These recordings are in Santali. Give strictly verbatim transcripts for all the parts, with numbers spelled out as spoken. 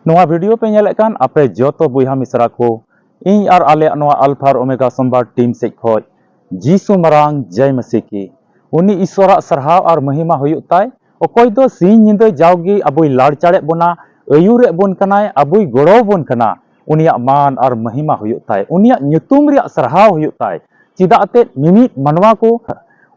ᱱᱚᱣᱟ ᱵᱷᱤᱰᱤᱭᱳ ᱯᱮ ᱧᱮᱞᱮᱫ ᱠᱟᱱ ᱟᱯᱮ ᱡᱚᱛᱚ ᱵᱚᱭᱦᱟ ᱢᱤᱥᱨᱟ ᱠᱚ, ᱤᱧ ᱟᱨ ᱟᱞᱮᱭᱟᱜ ᱱᱚᱣᱟ ᱟᱞᱯᱷᱟ ᱟᱨ ᱳᱢᱮᱜᱟ ᱥᱳᱢᱵᱟᱨ ᱴᱤᱢ ᱥᱮᱫ ᱠᱷᱚᱱ ᱡᱤᱥᱩ ᱢᱟᱨᱟᱝ ᱡᱟᱭ ᱢᱟᱥᱤ ᱠᱤ, ᱩᱱᱤ ᱤᱥᱣᱚᱨᱟᱜ ᱥᱟᱨᱦᱟᱣ ᱟᱨ ᱢᱚᱦᱤᱢᱟ ᱦᱩᱭᱩᱜ ᱛᱟᱭ᱾ ᱚᱠᱚᱭ ᱫᱚ ᱥᱤᱧ ᱧᱤᱫᱟᱹ ᱡᱟᱣᱜᱮ ᱟᱵᱚᱭ ᱞᱟᱲᱪᱟᱲᱮᱫ ᱵᱚᱱᱟ, ᱟᱹᱭᱩᱨᱮᱫ ᱵᱚᱱ ᱠᱟᱱᱟᱭ, ᱟᱵᱚᱭ ᱜᱚᱲᱚ ᱟᱵᱚᱱ ᱠᱟᱱᱟ, ᱩᱱᱤᱭᱟᱜ ᱢᱟᱱ ᱟᱨ ᱢᱚᱦᱤᱢᱟ ᱦᱩᱭᱩᱜ ᱛᱟᱭ, ᱩᱱᱤᱭᱟᱜ ᱧᱩᱛᱩᱢ ᱨᱮᱭᱟᱜ ᱥᱟᱨᱦᱟᱣ ᱦᱩᱭᱩᱜ ᱛᱟᱭ᱾ ᱪᱮᱫᱟᱜ ᱮᱱᱛᱮᱫ ᱢᱤᱢᱤᱫ ᱢᱟᱱᱣᱟ ᱠᱚ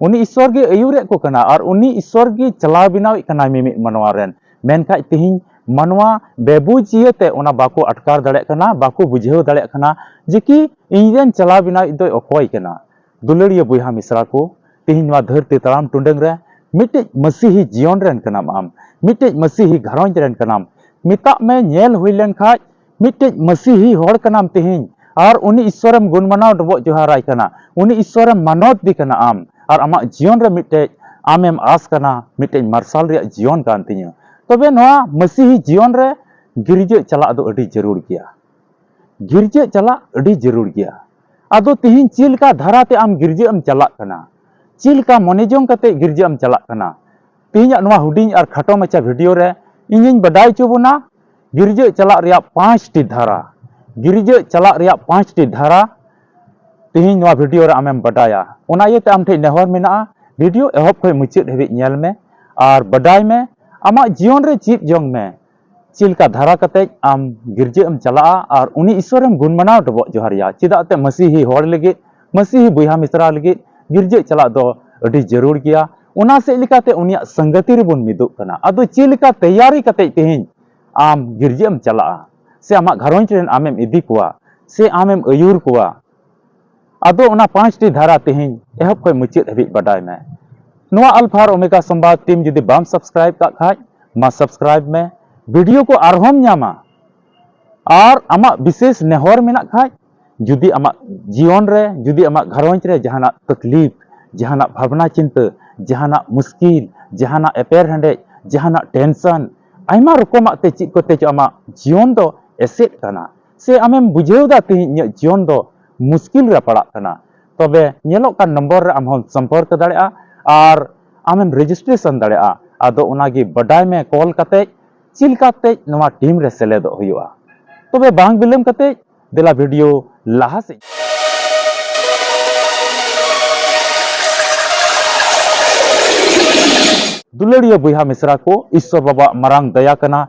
ᱩᱱᱤ ᱤᱥᱣᱚᱨ ᱜᱮ ᱟᱹᱭᱩᱨᱮᱫ ᱠᱚ ᱠᱟᱱᱟ ᱟᱨ ᱩᱱᱤ ᱤᱥᱣᱚᱨ ᱜᱮ ᱪᱟᱞᱟᱣ ᱵᱮᱱᱟᱣᱮᱫ ᱠᱟᱱᱟᱭ ᱢᱤᱢᱤᱫ ᱢᱟᱱᱣᱟ ᱨᱮᱱ᱾ ᱢᱮᱱᱠᱷᱟᱡ ᱛᱮᱦᱮᱧ ᱢᱟᱱᱣᱟ ᱵᱮᱵᱩᱡᱽ ᱤᱭᱟᱹᱛᱮ ᱚᱱᱟ ᱵᱟᱠᱚ ᱟᱴᱠᱟᱨ ᱫᱟᱲᱮᱭᱟᱜ ᱠᱟᱱᱟ, ᱵᱟᱠᱚ ᱵᱩᱡᱷᱟᱹᱣ ᱫᱟᱲᱮᱭᱟᱜ ᱠᱟᱱᱟ ᱡᱮ ᱠᱤ ᱤᱧ ᱨᱮᱱ ᱪᱟᱞᱟᱣ ᱵᱮᱱᱟᱣᱤᱡ ᱫᱚᱭ ᱚᱠᱚᱭ ᱠᱟᱱᱟ᱾ ᱫᱩᱞᱟᱹᱲᱤᱭᱟᱹ ᱵᱚᱭᱦᱟ ᱢᱤᱥᱨᱟ ᱠᱚ, ᱛᱮᱦᱮᱧ ᱱᱚᱣᱟ ᱫᱷᱟᱹᱨᱛᱤ ᱛᱟᱲᱟᱢ ᱴᱩᱰᱟᱹᱝ ᱨᱮ ᱢᱤᱫᱴᱮᱡ ᱢᱟᱹᱥᱤᱦᱤ ᱡᱤᱭᱚᱱ ᱨᱮᱱ ᱠᱟᱱᱟᱢ ᱟᱢ, ᱢᱤᱫᱴᱮᱡ ᱢᱟᱹᱥᱤᱦᱤ ᱜᱷᱟᱨᱚᱸᱡᱽ ᱨᱮᱱ ᱠᱟᱱᱟᱢ᱾ ᱢᱮᱛᱟᱜ ᱢᱮ, ᱧᱮᱞ ᱦᱩᱭ ᱞᱮᱱ ᱠᱷᱟᱡ ᱢᱤᱫᱴᱮᱡ ᱢᱟᱹᱥᱤᱦᱤ ᱦᱚᱲ ᱠᱟᱱᱟᱢ ᱛᱮᱦᱮᱧ, ᱟᱨ ᱩᱱᱤ ᱤᱥᱥᱚᱨᱮᱢ ᱜᱩᱱ ᱢᱟᱱᱟᱣ ᱰᱚᱵᱚᱜ ᱡᱚᱦᱟᱨᱟᱭ ᱠᱟᱱᱟ, ᱩᱱᱤ ᱤᱥᱥᱚᱨᱮᱢ ᱢᱟᱱᱚᱛ ᱫᱮ ᱠᱟᱱᱟ ᱟᱢ, ᱟᱨ ᱟᱢᱟᱜ ᱡᱤᱭᱚᱱ ᱨᱮ ᱢᱤᱫᱴᱮᱡ ᱟᱢᱮᱢ ᱟᱸᱥ ᱠᱟᱱᱟ, ᱢᱤᱫᱴᱮᱡ ᱢᱟᱨᱥᱟᱞ ᱨᱮᱭᱟᱜ ᱡᱤᱭᱚᱱ ᱠᱟᱱ ᱛᱤᱧᱟᱹ᱾ ᱛᱚᱵᱮ ᱱᱚᱣᱟ ᱢᱟᱹᱥᱤᱦᱤ ᱡᱤᱭᱚᱱ ᱨᱮ ᱜᱤᱨᱡᱟᱹ ᱪᱟᱞᱟᱜ ᱫᱚ ᱟᱹᱰᱤ ᱡᱟᱹᱨᱩᱲ ᱜᱮᱭᱟ᱾ ᱜᱤᱨᱡᱟᱹ ᱪᱟᱞᱟᱜ ᱟᱹᱰᱤ ᱡᱟᱹᱨᱩᱲ ᱜᱮᱭᱟ᱾ ᱟᱫᱚ ᱛᱤᱦᱤᱧ ᱪᱮᱫ ᱞᱮᱠᱟ ᱫᱷᱟᱨᱟ ᱛᱮ ᱟᱢ ᱜᱤᱨᱡᱟᱹ ᱮᱢ ᱪᱟᱞᱟᱜ ᱠᱟᱱᱟ? ᱪᱮᱫ ᱞᱮᱠᱟ ᱢᱚᱱᱮ ᱡᱚᱝ ᱠᱟᱛᱮ ᱜᱤᱨᱡᱟᱹ ᱮᱢ ᱪᱟᱞᱟᱜ ᱠᱟᱱᱟ? ᱛᱮᱦᱮᱧᱟᱜ ᱱᱚᱣᱟ ᱦᱩᱰᱤᱧ ᱟᱨ ᱠᱷᱟᱴᱚ ᱢᱟᱪᱷᱟ ᱵᱷᱤᱰᱤᱭᱳ ᱨᱮ ᱤᱧᱤᱧ ᱵᱟᱰᱟᱭ ᱦᱚᱪᱚ ᱵᱚᱱᱟ ᱜᱤᱨᱡᱟᱹ ᱪᱟᱞᱟᱜ ᱨᱮᱭᱟᱜ ᱯᱟᱸᱪᱴᱤ ᱫᱷᱟᱨᱟ᱾ ᱜᱤᱨᱡᱟᱹ ᱪᱟᱞᱟᱜ ᱨᱮᱭᱟᱜ ᱯᱟᱸᱪᱴᱤ ᱫᱷᱟᱨᱟ ᱛᱮᱦᱮᱧ ᱱᱚᱣᱟ ᱵᱷᱤᱰᱤᱭᱳ ᱨᱮ ᱟᱢᱮᱢ ᱵᱟᱰᱟᱭᱟ᱾ ᱚᱱᱟ ᱤᱭᱟᱹᱛᱮ ᱟᱢ ᱴᱷᱮᱱ ᱱᱮᱦᱚᱨ ᱢᱮᱱᱟᱜᱼᱟ, ᱵᱷᱤᱰᱤᱭᱳ ᱮᱦᱚᱵ ᱠᱷᱚᱱ ᱢᱩᱪᱟᱹᱫ ᱦᱟᱹᱵᱤᱡ ᱧᱮᱞ ᱢᱮ ᱟᱨ ᱵᱟᱰᱟᱭ ᱢᱮ, ᱟᱢᱟᱜ ᱡᱤᱭᱚᱱ ᱨᱮ ᱪᱮᱫ ᱡᱚᱝ ᱢᱮ᱾ ᱪᱮᱫ ᱞᱮᱠᱟ ᱫᱷᱟᱨᱟ ᱠᱟᱛᱮ ᱟᱢ ᱜᱤᱨᱡᱟᱹ ᱮᱢ ᱪᱟᱞᱟᱜᱼᱟ ᱟᱨ ᱩᱱᱤ ᱤᱥᱥᱚᱨᱮᱢ ᱜᱩᱱ ᱢᱟᱱᱟᱣ ᱰᱚᱵᱚᱜ ᱡᱚᱦᱟᱨ ᱮᱭᱟ? ᱪᱮᱫᱟᱜ ᱛᱮ ᱢᱟᱹᱥᱤᱦᱤ ᱦᱚᱲ ᱞᱟᱹᱜᱤᱫ, ᱢᱟᱹᱥᱤᱦᱤ ᱵᱚᱭᱦᱟ ᱢᱤᱥᱨᱟ ᱞᱟᱹᱜᱤᱫ ᱜᱤᱨᱡᱟᱹ ᱪᱟᱞᱟᱜ ᱫᱚ ᱟᱹᱰᱤ ᱡᱟᱹᱨᱩᱲ ᱜᱮᱭᱟ᱾ ᱚᱱᱟ ᱥᱮᱫ ᱞᱮᱠᱟᱛᱮ ᱩᱱᱤᱭᱟᱜ ᱥᱟᱝᱜᱟᱛᱤ ᱨᱮᱵᱚᱱ ᱢᱤᱫᱚᱜ ᱠᱟᱱᱟ᱾ ᱟᱫᱚ ᱪᱮᱫ ᱞᱮᱠᱟ ᱛᱮᱭᱟᱨᱤ ᱠᱟᱛᱮ ᱛᱮᱦᱮᱧ ᱟᱢ ᱜᱤᱨᱡᱟᱹ ᱮᱢ ᱪᱟᱞᱟᱜᱼᱟ, ᱥᱮ ᱟᱢᱟᱜ ᱜᱷᱟᱨᱚᱸᱡᱽ ᱨᱮᱱ ᱟᱢᱮᱢ ᱤᱫᱤ ᱠᱚᱣᱟ, ᱥᱮ ᱟᱢᱮᱢ ᱟᱹᱭᱩᱨ ᱠᱚᱣᱟ? ᱟᱫᱚ ᱚᱱᱟ ᱯᱟᱸᱪᱴᱤ ᱫᱷᱟᱨᱟ ᱛᱮᱦᱮᱧ ᱮᱦᱚᱵ ᱠᱷᱚᱱ ᱢᱩᱪᱟᱹᱫ ᱦᱟᱹᱵᱤᱡ ᱵᱟᱰᱟᱭ ᱢᱮ᱾ ᱱᱚᱣᱟ ᱟᱞᱯᱷᱟ ᱟᱨ ᱳᱢᱮᱜᱟ ᱥᱚᱢᱵᱟᱫ ᱴᱤᱢ ᱡᱩᱫᱤ ᱵᱟᱢ ᱥᱟᱵᱥᱠᱨᱟᱭᱤᱵ ᱠᱟᱜ ᱠᱷᱟᱡ, ᱢᱟ ᱥᱟᱵᱥᱠᱨᱟᱭᱤᱵ ᱢᱮ᱾ ᱵᱷᱤᱰᱤᱭᱳ ᱠᱚ ᱟᱨᱦᱚᱸᱢ ᱧᱟᱢᱟ᱾ ᱟᱨ ᱟᱢᱟᱜ ᱵᱤᱥᱮᱥ ᱱᱮᱦᱚᱨ ᱢᱮᱱᱟᱜ ᱠᱷᱟᱡ, ᱡᱩᱫᱤ ᱟᱢᱟᱜ ᱡᱤᱭᱚᱱ ᱨᱮ, ᱡᱩᱫᱤ ᱟᱢᱟᱜ ᱜᱷᱟᱨᱚᱸᱡᱽ ᱨᱮ ᱡᱟᱦᱟᱱᱟᱜ ᱛᱟᱠᱞᱤᱯ, ᱡᱟᱦᱟᱱᱟᱜ ᱵᱷᱟᱵᱽᱱᱟ ᱪᱤᱱᱛᱟᱹ, ᱡᱟᱦᱟᱱᱟᱜ ᱢᱩᱥᱠᱤᱞ, ᱡᱟᱦᱟᱱᱟᱜ ᱮᱯᱮᱨ ᱦᱮᱸᱰᱮᱡ, ᱡᱟᱦᱟᱱᱟᱜ ᱴᱮᱱᱥᱚᱱ, ᱟᱭᱢᱟ ᱨᱚᱠᱚᱢᱟᱜ ᱛᱮ ᱪᱮᱫ ᱠᱚᱛᱮ ᱪᱚ ᱟᱢᱟᱜ ᱡᱤᱭᱚᱱ ᱫᱚ ᱮᱥᱮᱫ ᱠᱟᱱᱟ, ᱥᱮ ᱟᱢᱮᱢ ᱵᱩᱡᱷᱟᱹᱣ ᱫᱟ ᱛᱮᱦᱮᱧ ᱤᱧᱟᱹᱜ ᱡᱤᱭᱚᱱ ᱫᱚ ᱢᱩᱥᱠᱤᱞ ᱨᱮ ᱯᱟᱲᱟᱜ ᱠᱟᱱᱟ, ᱛᱚᱵᱮ ᱧᱮᱞᱚᱜ ᱠᱟᱱ ᱱᱚᱢᱵᱚᱨ ᱨᱮ ᱟᱢ ᱦᱚᱸᱢ ᱥᱚᱢᱯᱚᱨᱠ ᱫᱟᱲᱮᱭᱟᱜᱼᱟ ᱟᱨ ᱟᱢᱮᱢ ᱨᱮᱡᱤᱥᱴᱨᱮᱥᱚᱱ ᱫᱟᱲᱮᱭᱟᱜᱼᱟ᱾ ᱟᱫᱚ ᱚᱱᱟᱜᱮ ᱵᱟᱰᱟᱭ ᱢᱮ, ᱠᱚᱞ ᱠᱟᱛᱮ ᱪᱮᱫ ᱞᱮᱠᱟᱛᱮ ᱱᱚᱣᱟ ᱴᱤᱢ ᱨᱮ ᱥᱮᱞᱮᱫᱚᱜ ᱦᱩᱭᱩᱜᱼᱟ᱾ ᱛᱚᱵᱮ ᱵᱟᱝ ᱵᱤᱞᱚᱢ ᱠᱟᱛᱮ ᱫᱮᱞᱟ ᱵᱷᱤᱰᱤᱭᱳ ᱞᱟᱦᱟ ᱥᱮᱫ᱾ ᱫᱩᱞᱟᱹᱲᱤᱭᱟᱹ ᱵᱚᱭᱦᱟ ᱢᱤᱥᱨᱟ ᱠᱚ, ᱤᱥᱥᱚᱨ ᱵᱟᱵᱟᱣᱟᱜ ᱢᱟᱨᱟᱝ ᱫᱟᱭᱟ ᱠᱟᱱᱟ,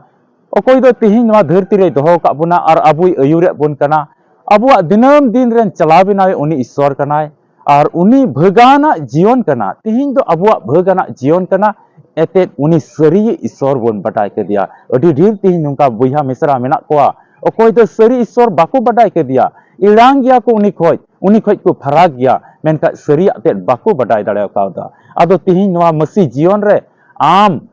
ᱚᱠᱚᱭ ᱫᱚ ᱛᱤᱦᱤᱧ ᱱᱚᱣᱟ ᱫᱷᱟᱹᱨᱛᱤ ᱨᱮᱭ ᱫᱚᱦᱚ ᱟᱠᱟᱫ ᱵᱚᱱᱟ ᱟᱨ ᱟᱵᱚᱭ ᱟᱹᱭᱩᱨᱮᱫ ᱵᱚᱱ ᱠᱟᱱᱟ᱾ ᱟᱵᱚᱣᱟᱜ ᱫᱤᱱᱟᱹᱢ ᱫᱤᱱ ᱨᱮᱱ ᱪᱟᱞᱟᱣ ᱵᱮᱱᱟᱣᱤᱡ ᱩᱱᱤ ᱤᱥᱥᱚᱨ ᱠᱟᱱᱟᱭ ᱟᱨ ᱩᱱᱤ ᱵᱷᱟᱹᱜᱟᱱᱟᱜ ᱡᱤᱭᱚᱱ ᱠᱟᱱᱟ᱾ ᱛᱤᱦᱤᱧ ᱫᱚ ᱟᱵᱚᱣᱟᱜ ᱵᱷᱟᱹᱜᱟᱱᱟᱜ ᱡᱤᱭᱚᱱ ᱠᱟᱱᱟ᱾ ᱮᱛᱮᱫ ᱩᱱᱤ ᱥᱟᱹᱨᱤᱭᱤᱡ ᱤᱥᱥᱚᱨ ᱵᱚᱱ ᱵᱟᱰᱟᱭ ᱠᱮᱫᱮᱭᱟ᱾ ᱟᱹᱰᱤ ᱰᱷᱮᱨ ᱛᱤᱦᱤᱧ ᱱᱚᱝᱠᱟ ᱵᱚᱭᱦᱟ ᱢᱤᱥᱨᱟ ᱢᱮᱱᱟᱜ ᱠᱚᱣᱟ, ᱚᱠᱚᱭ ᱫᱚ ᱥᱟᱹᱨᱤ ᱤᱥᱥᱚᱨ ᱵᱟᱠᱚ ᱵᱟᱰᱟᱭ ᱠᱮᱫᱮᱭᱟ, ᱮᱲᱟᱝ ᱜᱮᱭᱟ ᱠᱚ ᱩᱱᱤ ᱠᱷᱚᱡ, ᱩᱱᱤ ᱠᱷᱚᱡ ᱠᱚ ᱯᱷᱟᱨᱟᱠ ᱜᱮᱭᱟ, ᱢᱮᱱᱠᱷᱟᱡ ᱥᱟᱹᱨᱤᱭᱟᱜ ᱛᱮᱫ ᱵᱟᱠᱚ ᱵᱟᱰᱟᱭ ᱫᱟᱲᱮ ᱠᱟᱣᱫᱟ᱾ ᱟᱫᱚ ᱛᱤᱦᱤᱧ ᱱᱚᱣᱟ ᱢᱟᱹᱥᱤ ᱡᱤᱭᱚᱱ ᱨᱮ ᱟᱢ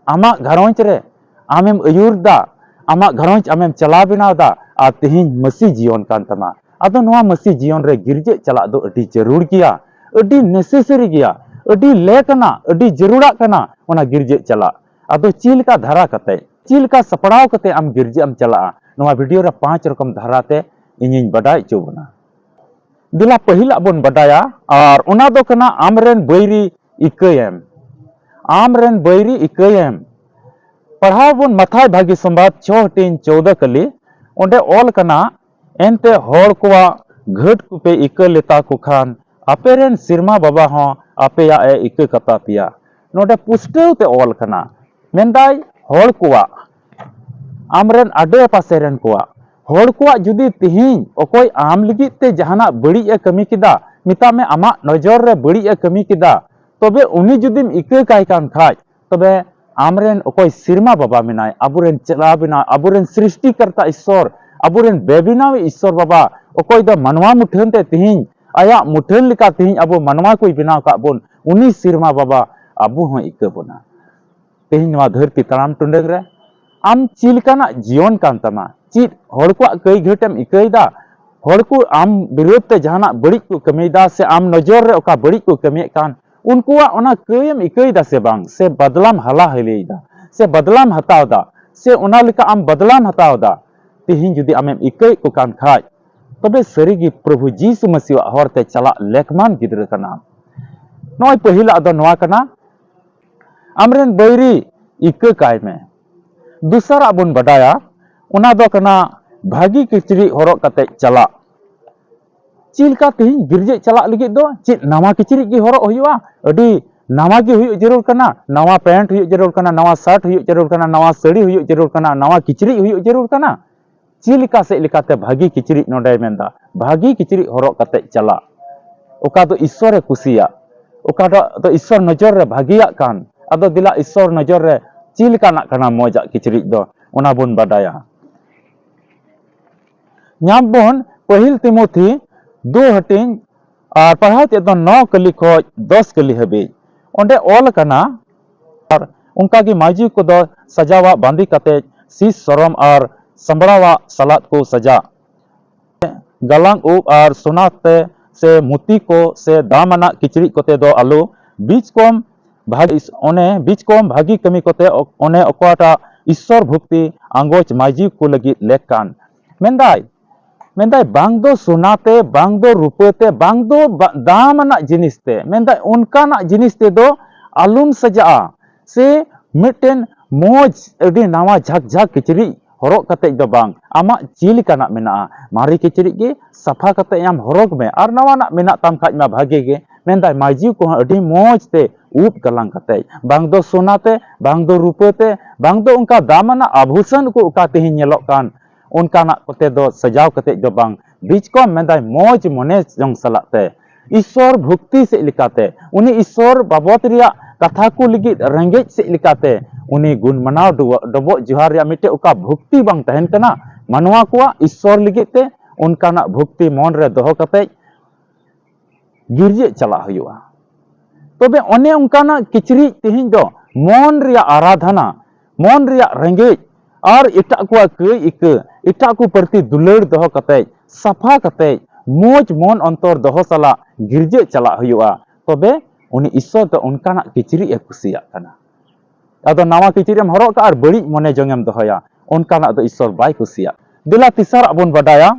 ᱟᱢᱟᱜ ᱜᱷᱟᱨᱚᱸᱡᱽ ᱨᱮ ᱟᱢᱮᱢ ᱟᱹᱭᱩᱨ ᱫᱟ, ᱟᱢᱟᱜ ᱜᱷᱟᱨᱚᱸᱡᱽ ᱟᱢᱮᱢ ᱪᱟᱞᱟᱣ ᱵᱮᱱᱟᱣ ᱫᱟ, ᱟᱨ ᱛᱤᱦᱤᱧ ᱢᱟᱹᱥᱤ ᱡᱤᱭᱚᱱ ᱠᱟᱱ ᱛᱟᱢᱟ᱾ ᱟᱫᱚ ᱱᱚᱣᱟ ᱢᱟᱹᱥᱤ ᱡᱤᱭᱚᱱ ᱨᱮ ᱜᱤᱨᱡᱟᱹᱜ ᱪᱟᱞᱟᱜ ᱫᱚ ᱟᱹᱰᱤ ᱡᱟᱹᱨᱩᱲ ᱜᱮᱭᱟ, ᱟᱹᱰᱤ necessary ᱜᱮᱭᱟ, ᱟᱹᱰᱤ ᱞᱮ ᱠᱟᱱᱟ, ᱟᱹᱰᱤ ᱡᱟᱹᱨᱩᱲᱟᱜ ᱠᱟᱱᱟ ᱚᱱᱟ ᱜᱤᱨᱡᱟᱹᱜ ᱪᱟᱞᱟᱜ᱾ ᱟᱫᱚ ᱪᱮᱫ ᱞᱮᱠᱟ ᱫᱷᱟᱨᱟ ᱠᱟᱛᱮ, ᱪᱮᱫ ᱞᱮᱠᱟ ᱥᱟᱯᱲᱟᱣ ᱠᱟᱛᱮ ᱟᱢ ᱜᱤᱨᱡᱟᱹᱜ ᱮᱢ ᱪᱟᱞᱟᱜᱼᱟ, ᱱᱚᱣᱟ ᱵᱷᱤᱰᱤᱭᱳ ᱨᱮ ᱯᱟᱸᱪ ᱨᱚᱠᱚᱢ ᱫᱷᱟᱨᱟ ᱛᱮ ᱤᱧᱤᱧ ᱵᱟᱰᱟᱭ ᱦᱚᱪᱚ ᱵᱚᱱᱟ᱾ ᱫᱮᱞᱟ ᱯᱟᱹᱦᱤᱞᱟᱜ ᱵᱚᱱ ᱵᱟᱰᱟᱭᱟ, ᱟᱨ ᱚᱱᱟ ᱫᱚ ᱠᱟᱱᱟ ᱟᱢᱨᱮᱱ ᱵᱟᱹᱭᱨᱤ ᱤᱠᱟᱹᱭᱮᱢ᱾ ᱟᱢᱨᱮᱱ ᱵᱟᱹᱭᱨᱤ ᱤᱠᱟᱹᱭᱮᱢ᱾ ᱯᱟᱲᱦᱟᱣ ᱵᱚᱱ ᱢᱟᱛᱷᱟᱭ ᱵᱷᱟᱹᱜᱤ ᱥᱚᱢᱵᱟᱫ ᱪᱷᱚ ᱦᱟᱹᱴᱤᱧ ᱪᱳᱣᱫᱚ ᱠᱟᱹᱞᱤ᱾ ᱚᱸᱰᱮ ᱚᱞ ᱠᱟᱱᱟ, "ᱮᱱᱛᱮ ᱦᱚᱲ ᱠᱚᱣᱟᱜ ᱜᱷᱟᱹᱴ ᱠᱚᱯᱮ ᱤᱠᱟᱹ ᱞᱮᱛᱟ ᱠᱚ ᱠᱷᱟᱱ, ᱟᱯᱮ ᱨᱮᱱ ᱥᱮᱨᱢᱟ ᱵᱟᱵᱟ ᱦᱚᱸ ᱟᱯᱮᱭᱟᱜ ᱮ ᱤᱠᱟᱹ ᱠᱟᱛᱟ ᱯᱮᱭᱟ᱾" ᱱᱚᱰᱮ ᱯᱩᱥᱴᱟᱹᱣ ᱛᱮ ᱚᱞ ᱠᱟᱱᱟ, ᱢᱮᱱᱫᱟᱭ, ᱦᱚᱲ ᱠᱚᱣᱟᱜ, ᱟᱢᱨᱮᱱ ᱟᱰᱮ ᱯᱟᱥᱮ ᱨᱮᱱ ᱠᱚᱣᱟᱜ, ᱦᱚᱲ ᱠᱚᱣᱟᱜ ᱡᱩᱫᱤ ᱛᱤᱦᱤᱧ ᱚᱠᱚᱭ ᱟᱢ ᱞᱟᱹᱜᱤᱫ ᱛᱮ ᱡᱟᱦᱟᱱᱟᱜ ᱵᱟᱹᱲᱤᱡ ᱮ ᱠᱟᱹᱢᱤ ᱠᱮᱫᱟ, ᱢᱮᱛᱟᱜ ᱢᱮ ᱟᱢᱟᱜ ᱱᱚᱡᱚᱨ ᱨᱮ ᱵᱟᱹᱲᱤᱡ ᱮ ᱠᱟᱹᱢᱤ ᱠᱮᱫᱟ, ᱛᱚᱵᱮ ᱩᱱᱤ ᱡᱩᱫᱤᱢ ᱤᱠᱟᱹ ᱠᱟᱭ ᱠᱟᱱ ᱠᱷᱟᱡ, ᱛᱚᱵᱮ ᱟᱢᱨᱮᱱ ᱚᱠᱚᱭ ᱥᱮᱨᱢᱟ ᱵᱟᱵᱟ ᱢᱮᱱᱟᱭ, ᱟᱵᱚᱨᱮᱱ ᱪᱟᱞᱟᱣ ᱵᱮᱱᱟᱣ, ᱟᱵᱚᱨᱮᱱ ᱥᱨᱤᱥᱴᱤᱠᱟᱨᱛᱟ ᱤᱥᱥᱚᱨ, ᱟᱵᱚᱨᱮᱱ ᱵᱮᱵᱮᱱᱟᱣᱤᱡ ᱤᱥᱥᱚᱨ ᱵᱟᱵᱟ, ᱚᱠᱚᱭ ᱫᱚ ᱢᱟᱱᱣᱟ ᱢᱩᱴᱷᱟᱹᱱ ᱛᱮ ᱛᱤᱦᱤᱧ ᱟᱭᱟᱜ ᱢᱩᱴᱷᱟᱹᱱ ᱞᱮᱠᱟ ᱛᱤᱦᱤᱧ ᱟᱵᱚ ᱢᱟᱱᱣᱟ ᱠᱚᱭ ᱵᱮᱱᱟᱣ ᱠᱟᱜ ᱵᱚᱱ, ᱩᱱᱤ ᱥᱮᱨᱢᱟ ᱵᱟᱵᱟ ᱟᱵᱚ ᱦᱚᱸ ᱤᱠᱟᱹ ᱵᱚᱱᱟ᱾ ᱛᱮᱦᱮᱧ ᱱᱚᱣᱟ ᱫᱷᱟᱹᱨᱛᱤ ᱛᱟᱲᱟᱢ ᱴᱩᱰᱟᱹᱝ ᱨᱮ ᱟᱢ ᱪᱮᱫ ᱞᱮᱠᱟᱱᱟᱜ ᱡᱤᱭᱚᱱ ᱠᱟᱱ ᱛᱟᱢᱟ? ᱪᱮᱫ ᱦᱚᱲ ᱠᱚᱣᱟᱜ ᱠᱟᱹᱭ ᱜᱷᱟᱹᱴ ᱮᱢ ᱤᱠᱟᱹᱭᱮᱫᱟ? ᱦᱚᱲ ᱠᱚ ᱟᱢ ᱵᱤᱨᱳᱫᱷ ᱛᱮ ᱡᱟᱦᱟᱱᱟᱜ ᱵᱟᱹᱲᱤᱡ ᱠᱚ ᱠᱟᱹᱢᱤᱭᱮᱫᱟ, ᱥᱮ ᱟᱢ ᱱᱚᱡᱚᱨ ᱨᱮ ᱚᱠᱟ ᱵᱟᱹᱲᱤᱡ ᱠᱚ ᱠᱟᱹᱢᱤᱭᱮᱫ ᱠᱟᱱ, ᱩᱱᱠᱩᱣᱟᱜ ᱚᱱᱟ ᱠᱟᱹᱭ ᱮᱢ ᱤᱠᱟᱹᱭᱮᱫᱟ ᱥᱮ ᱵᱟᱝ? ᱥᱮ ᱵᱟᱫᱞᱟᱢ ᱦᱟᱞᱟ ᱦᱟᱹᱞᱤᱭᱮᱫᱟ, ᱥᱮ ᱵᱟᱫᱞᱟᱢ ᱦᱟᱛᱟᱣ ᱮᱫᱟ, ᱥᱮ ᱚᱱᱟ ᱞᱮᱠᱟ ᱟᱢ ᱵᱟᱫᱞᱟᱢ ᱦᱟᱛᱟᱣ ᱮᱫᱟ? ᱛᱮᱦᱮᱧ ᱡᱩᱫᱤ ᱟᱢᱮᱢ ᱤᱠᱟᱹᱭᱮᱫ ᱠᱚ ᱠᱟᱱ ᱠᱷᱟᱡ, ᱛᱚᱵᱮ ᱥᱟᱹᱨᱤᱜᱮ ᱯᱨᱚᱵᱷᱩ ᱡᱤᱥᱩ ᱢᱟᱹᱥᱤᱣᱟᱜ ᱦᱚᱨᱛᱮ ᱪᱟᱞᱟᱜ ᱞᱮᱠᱢᱟᱱ ᱜᱤᱫᱽᱨᱟᱹ ᱠᱟᱱᱟᱢ᱾ ᱱᱚᱜᱼᱚᱭ ᱯᱟᱹᱦᱤᱞᱟᱜ ᱫᱚ ᱱᱚᱣᱟ ᱠᱟᱱᱟ, ᱟᱢᱨᱮᱱ ᱵᱟᱹᱭᱨᱤ ᱤᱠᱟᱹ ᱠᱟᱭ ᱢᱮ᱾ ᱫᱚᱥᱟᱨᱟᱜ ᱵᱚᱱ ᱵᱟᱰᱟᱭᱟ, ᱚᱱᱟ ᱫᱚ ᱠᱟᱱᱟ ᱵᱷᱟᱹᱜᱤ ᱠᱤᱪᱨᱤᱡ ᱦᱚᱨᱚᱜ ᱠᱟᱛᱮ ᱪᱟᱞᱟᱜ᱾ ᱪᱮᱫ ᱞᱮᱠᱟ ᱛᱮᱦᱮᱧ ᱜᱤᱨᱡᱟᱹ ᱪᱟᱞᱟᱜ ᱞᱟᱹᱜᱤᱫ ᱫᱚ ᱪᱮᱫ ᱱᱟᱣᱟ ᱠᱤᱪᱨᱤᱡ ᱜᱮ ᱦᱚᱨᱚᱜ ᱦᱩᱭᱩᱜᱼᱟ? ᱟᱹᱰᱤ ᱱᱟᱣᱟ ᱜᱮ ᱦᱩᱭᱩᱜ ᱡᱟᱹᱨᱩᱲ ᱠᱟᱱᱟ, ᱱᱟᱣᱟ ᱯᱮᱱᱴ ᱦᱩᱭᱩᱜ ᱡᱟᱹᱨᱩᱲ ᱠᱟᱱᱟ, ᱱᱟᱣᱟ ᱥᱟᱨᱴ ᱦᱩᱭᱩᱜ ᱡᱟᱹᱨᱩᱲ ᱠᱟᱱᱟ, ᱱᱟᱣᱟ ᱥᱟᱹᱲᱤ ᱦᱩᱭᱩᱜ ᱡᱟᱹᱨᱩᱲ ᱠᱟᱱᱟ, ᱱᱟᱣᱟ ᱠᱤᱪᱨᱤᱡ ᱦᱩᱭᱩᱜ ᱡᱟᱹᱨᱩᱲ ᱠᱟᱱᱟ᱾ ᱪᱮᱫ ᱞᱮᱠᱟ ᱥᱮᱫ ᱞᱮᱠᱟᱛᱮ ᱵᱷᱟᱹᱜᱤ ᱠᱤᱪᱨᱤᱡ ᱱᱚᱰᱮᱭ ᱢᱮᱱᱫᱟ? ᱵᱷᱟᱹᱜᱤ ᱠᱤᱪᱨᱤᱡ ᱦᱚᱨᱚᱜ ᱠᱟᱛᱮ ᱪᱟᱞᱟᱜ, ᱚᱠᱟ ᱫᱚ ᱤᱥᱥᱚᱨᱮ ᱠᱩᱥᱤᱭᱟᱜ, ᱚᱠᱟᱴᱟᱜ ᱫᱚ ᱤᱥᱥᱚᱨ ᱱᱚᱡᱚᱨ ᱨᱮ ᱵᱷᱟᱹᱜᱤᱭᱟᱜ ᱠᱟᱱ᱾ ᱟᱫᱚ ᱫᱮᱞᱟ ᱤᱥᱥᱚᱨ ᱱᱚᱡᱚᱨ ᱨᱮ ᱪᱮᱫ ᱞᱮᱠᱟᱱᱟᱜ ᱠᱟᱱᱟ ᱢᱚᱡᱟᱜ ᱠᱤᱪᱨᱤᱡ ᱫᱚ, ᱚᱱᱟ ᱵᱚᱱ ᱵᱟᱰᱟᱭᱟ᱾ ᱧᱟᱢ ᱵᱚᱱ ᱯᱟᱹᱦᱤᱞ ᱛᱤᱢᱳᱛᱷᱤ ᱫᱩ ᱦᱟᱹᱴᱤᱧ ᱟᱨ ᱯᱟᱲᱦᱟᱣ ᱪᱮᱫ ᱫᱚ ᱱᱚ ᱠᱟᱹᱞᱤ ᱠᱷᱚᱡ ᱫᱚᱥ ᱠᱟᱹᱞᱤ ᱦᱟᱹᱵᱤᱡ᱾ ᱚᱸᱰᱮ ᱚᱞ ᱟᱠᱟᱱᱟ, ᱟᱨ ᱚᱱᱠᱟᱜᱮ ᱢᱟᱹᱡᱷᱤ ᱠᱚᱫᱚ ᱥᱟᱡᱟᱣᱟᱜ ᱵᱟᱸᱫᱮ ᱠᱟᱛᱮ ᱥᱤᱥ ᱥᱚᱨᱚᱢ ᱟᱨ ᱥᱟᱢᱵᱲᱟᱣᱟᱜ ᱥᱟᱞᱟᱫ ᱠᱚ ᱥᱟᱡᱟᱜ᱾ ᱜᱟᱞᱟᱝ ᱩᱵ ᱟᱨ ᱥᱳᱱᱟ ᱛᱮ ᱥᱮ ᱢᱩᱛᱤ ᱠᱚ ᱥᱮ ᱫᱟᱢ ᱟᱱᱟᱜ ᱠᱤᱪᱨᱤᱡ ᱠᱚᱛᱮ ᱫᱚ ᱟᱞᱚ᱾ ᱵᱤᱪᱠᱚᱢ ᱵᱷᱟᱜᱤ, ᱚᱱᱮ ᱵᱤᱪᱠᱚᱢ ᱵᱷᱟᱹᱜᱤ ᱠᱟᱹᱢᱤ ᱠᱚᱛᱮ ᱚᱠ-, ᱚᱱᱮ ᱚᱠᱟᱴᱟᱜ ᱤᱥᱥᱚᱨ ᱵᱷᱚᱠᱛᱤ ᱟᱸᱜᱚᱪ ᱢᱟᱹᱡᱷᱤ ᱠᱚ ᱞᱟᱹᱜᱤᱫ ᱞᱮᱠ ᱠᱟᱱ᱾ ᱢᱮᱱᱫᱟᱭ, ᱢᱮᱱᱫᱟᱭ, ᱵᱟᱝ ᱫᱚ ᱥᱳᱱᱟ ᱛᱮ, ᱵᱟᱝ ᱫᱚ ᱨᱩᱯᱟᱹ ᱛᱮ, ᱵᱟᱝ ᱫᱚ ᱵᱟ-, ᱫᱟᱢ ᱟᱱᱟᱜ ᱡᱤᱱᱤᱥ ᱛᱮ, ᱢᱮᱱᱫᱟᱭ, ᱚᱱᱠᱟᱱᱟᱜ ᱡᱤᱱᱤᱥ ᱛᱮᱫᱚ ᱟᱞᱚᱢ ᱥᱟᱡᱟᱜᱼᱟ᱾ ᱥᱮ ᱢᱤᱫᱴᱮᱱ ᱢᱚᱡᱽ, ᱟᱹᱰᱤ ᱱᱟᱣᱟ ᱡᱷᱟᱠ ᱡᱷᱟᱠ ᱠᱤᱪᱨᱤᱡ ᱦᱚᱨᱚᱜ ᱠᱟᱛᱮᱡ ᱫᱚ ᱵᱟᱝ, ᱟᱢᱟᱜ ᱪᱮᱫ ᱞᱮᱠᱟᱱᱟᱜ ᱢᱮᱱᱟᱜᱼᱟ, ᱢᱟᱨᱮ ᱠᱤᱪᱨᱤᱡ ᱜᱮ ᱥᱟᱯᱷᱟ ᱠᱟᱛᱮᱡ ᱟᱢ ᱦᱚᱨᱚᱜᱽ ᱢᱮ, ᱟᱨ ᱱᱟᱣᱟᱱᱟᱜ ᱢᱮᱱᱟᱜ ᱛᱟᱢ ᱠᱷᱟᱡ ᱢᱟ ᱵᱷᱟᱜᱮ ᱜᱮ᱾ ᱢᱮᱱᱫᱟᱭ, ᱢᱟᱹᱡᱷᱤ ᱠᱚᱦᱚᱸ ᱟᱹᱰᱤ ᱢᱚᱡᱽ ᱛᱮ ᱩᱵ ᱜᱟᱞᱟᱝ ᱠᱟᱛᱮᱡ, ᱵᱟᱝ ᱫᱚ ᱥᱳᱱᱟ ᱛᱮ, ᱵᱟᱝ ᱫᱚ ᱨᱩᱯᱟᱹ ᱛᱮ, ᱵᱟᱝ ᱫᱚ ᱚᱱᱠᱟ ᱫᱟᱢᱟᱱᱟᱜ ᱟᱵᱷᱩᱥᱚᱱ ᱠᱚ ᱚᱠᱟ ᱛᱮᱦᱮᱧ ᱧᱮᱞᱚᱜ ᱠᱟᱱ, ᱚᱱᱠᱟᱱᱟᱜ ᱠᱚᱛᱮ ᱫᱚ ᱥᱟᱡᱟᱣ ᱠᱟᱛᱮᱡ ᱫᱚ ᱵᱟᱝ, ᱵᱤᱪᱠᱚᱢ ᱢᱮᱱᱫᱟᱭ ᱢᱚᱡᱽ ᱢᱚᱱᱮ ᱡᱚᱝ ᱥᱟᱞᱟᱜ ᱛᱮ, ᱤᱥᱥᱚᱨ ᱵᱷᱚᱠᱛᱤ ᱥᱮᱫ ᱞᱮᱠᱟᱛᱮ, ᱩᱱᱤ ᱤᱥᱥᱚᱨ ᱵᱟᱵᱚᱫ ᱨᱮᱭᱟᱜ ᱠᱟᱛᱷᱟ ᱠᱚ ᱞᱟᱹᱜᱤᱫ ᱨᱮᱸᱜᱮᱡ ᱥᱮᱫ ᱞᱮᱠᱟᱛᱮ, ᱩᱱᱤ ᱜᱩᱱ ᱢᱟᱱᱟᱣ ᱰᱚᱵᱚᱜ, ᱰᱚᱵᱚᱜ ᱡᱚᱦᱟᱨ ᱨᱮᱭᱟᱜ ᱢᱤᱫᱴᱮᱡ ᱚᱠᱟ ᱵᱷᱚᱠᱛᱤ ᱵᱟᱝ ᱛᱟᱦᱮᱱ ᱠᱟᱱᱟ ᱢᱟᱱᱣᱟ ᱠᱚᱣᱟᱜ ᱤᱥᱥᱚᱨ ᱞᱟᱹᱜᱤᱫ ᱛᱮ, ᱚᱱᱠᱟᱱᱟᱜ ᱵᱷᱚᱠᱛᱤ ᱢᱚᱱ ᱨᱮ ᱫᱚᱦᱚ ᱠᱟᱛᱮᱡ ᱜᱤᱨᱡᱟᱹ ᱪᱟᱞᱟᱜ ᱦᱩᱭᱩᱜᱼᱟ᱾ ᱛᱚᱵᱮ ᱚᱱᱮ ᱚᱱᱠᱟᱱᱟᱜ ᱠᱤᱪᱨᱤᱡ ᱛᱮᱦᱮᱧ ᱫᱚ ᱢᱚᱱ ᱨᱮᱭᱟᱜ ᱟᱨᱟᱫᱷᱟᱱᱟ, ᱢᱚᱱ ᱨᱮᱭᱟᱜ ᱨᱮᱸᱜᱮᱡ ᱟᱨ ᱮᱴᱟᱜ ᱠᱚᱣᱟᱜ ᱠᱟᱹᱭ ᱤᱠᱟᱹ, ᱮᱴᱟᱜ ᱠᱚ ᱯᱨᱚᱛᱤ ᱫᱩᱞᱟᱹᱲ ᱫᱚᱦᱚ ᱠᱟᱛᱮᱡ, ᱥᱟᱯᱷᱟ ᱠᱟᱛᱮᱡ, ᱢᱚᱡᱽ ᱢᱚᱱ ᱚᱱᱛᱚᱨ ᱫᱚᱦᱚ ᱥᱟᱞᱟᱜ ᱜᱤᱨᱡᱟᱹ ᱪᱟᱞᱟᱜ ᱦᱩᱭᱩᱜᱼᱟ᱾ ᱛᱚᱵᱮ ᱩᱱᱤ ᱤᱥᱥᱚᱨ ᱫᱚ ᱚᱱᱠᱟᱱᱟᱜ ᱠᱤᱪᱨᱤᱡ ᱮ ᱠᱩᱥᱤᱭᱟᱜ ᱠᱟᱱᱟ᱾ ᱟᱫᱚ ᱱᱟᱣᱟ ᱠᱤᱪᱨᱤᱡ ᱮᱢ ᱦᱚᱨᱚᱜ ᱠᱟᱜᱼᱟ ᱟᱨ ᱵᱟᱹᱲᱤᱡ ᱢᱚᱱᱮ ᱡᱚᱝ ᱮᱢ ᱫᱚᱦᱚᱭᱟ, ᱚᱱᱠᱟᱱᱟᱜ ᱫᱚ ᱤᱥᱥᱚᱨ ᱵᱟᱭ ᱠᱩᱥᱤᱭᱟᱜ᱾ ᱫᱮᱞᱟ ᱛᱮᱥᱟᱨᱟᱜ ᱵᱚᱱ ᱵᱟᱰᱟᱭᱟ,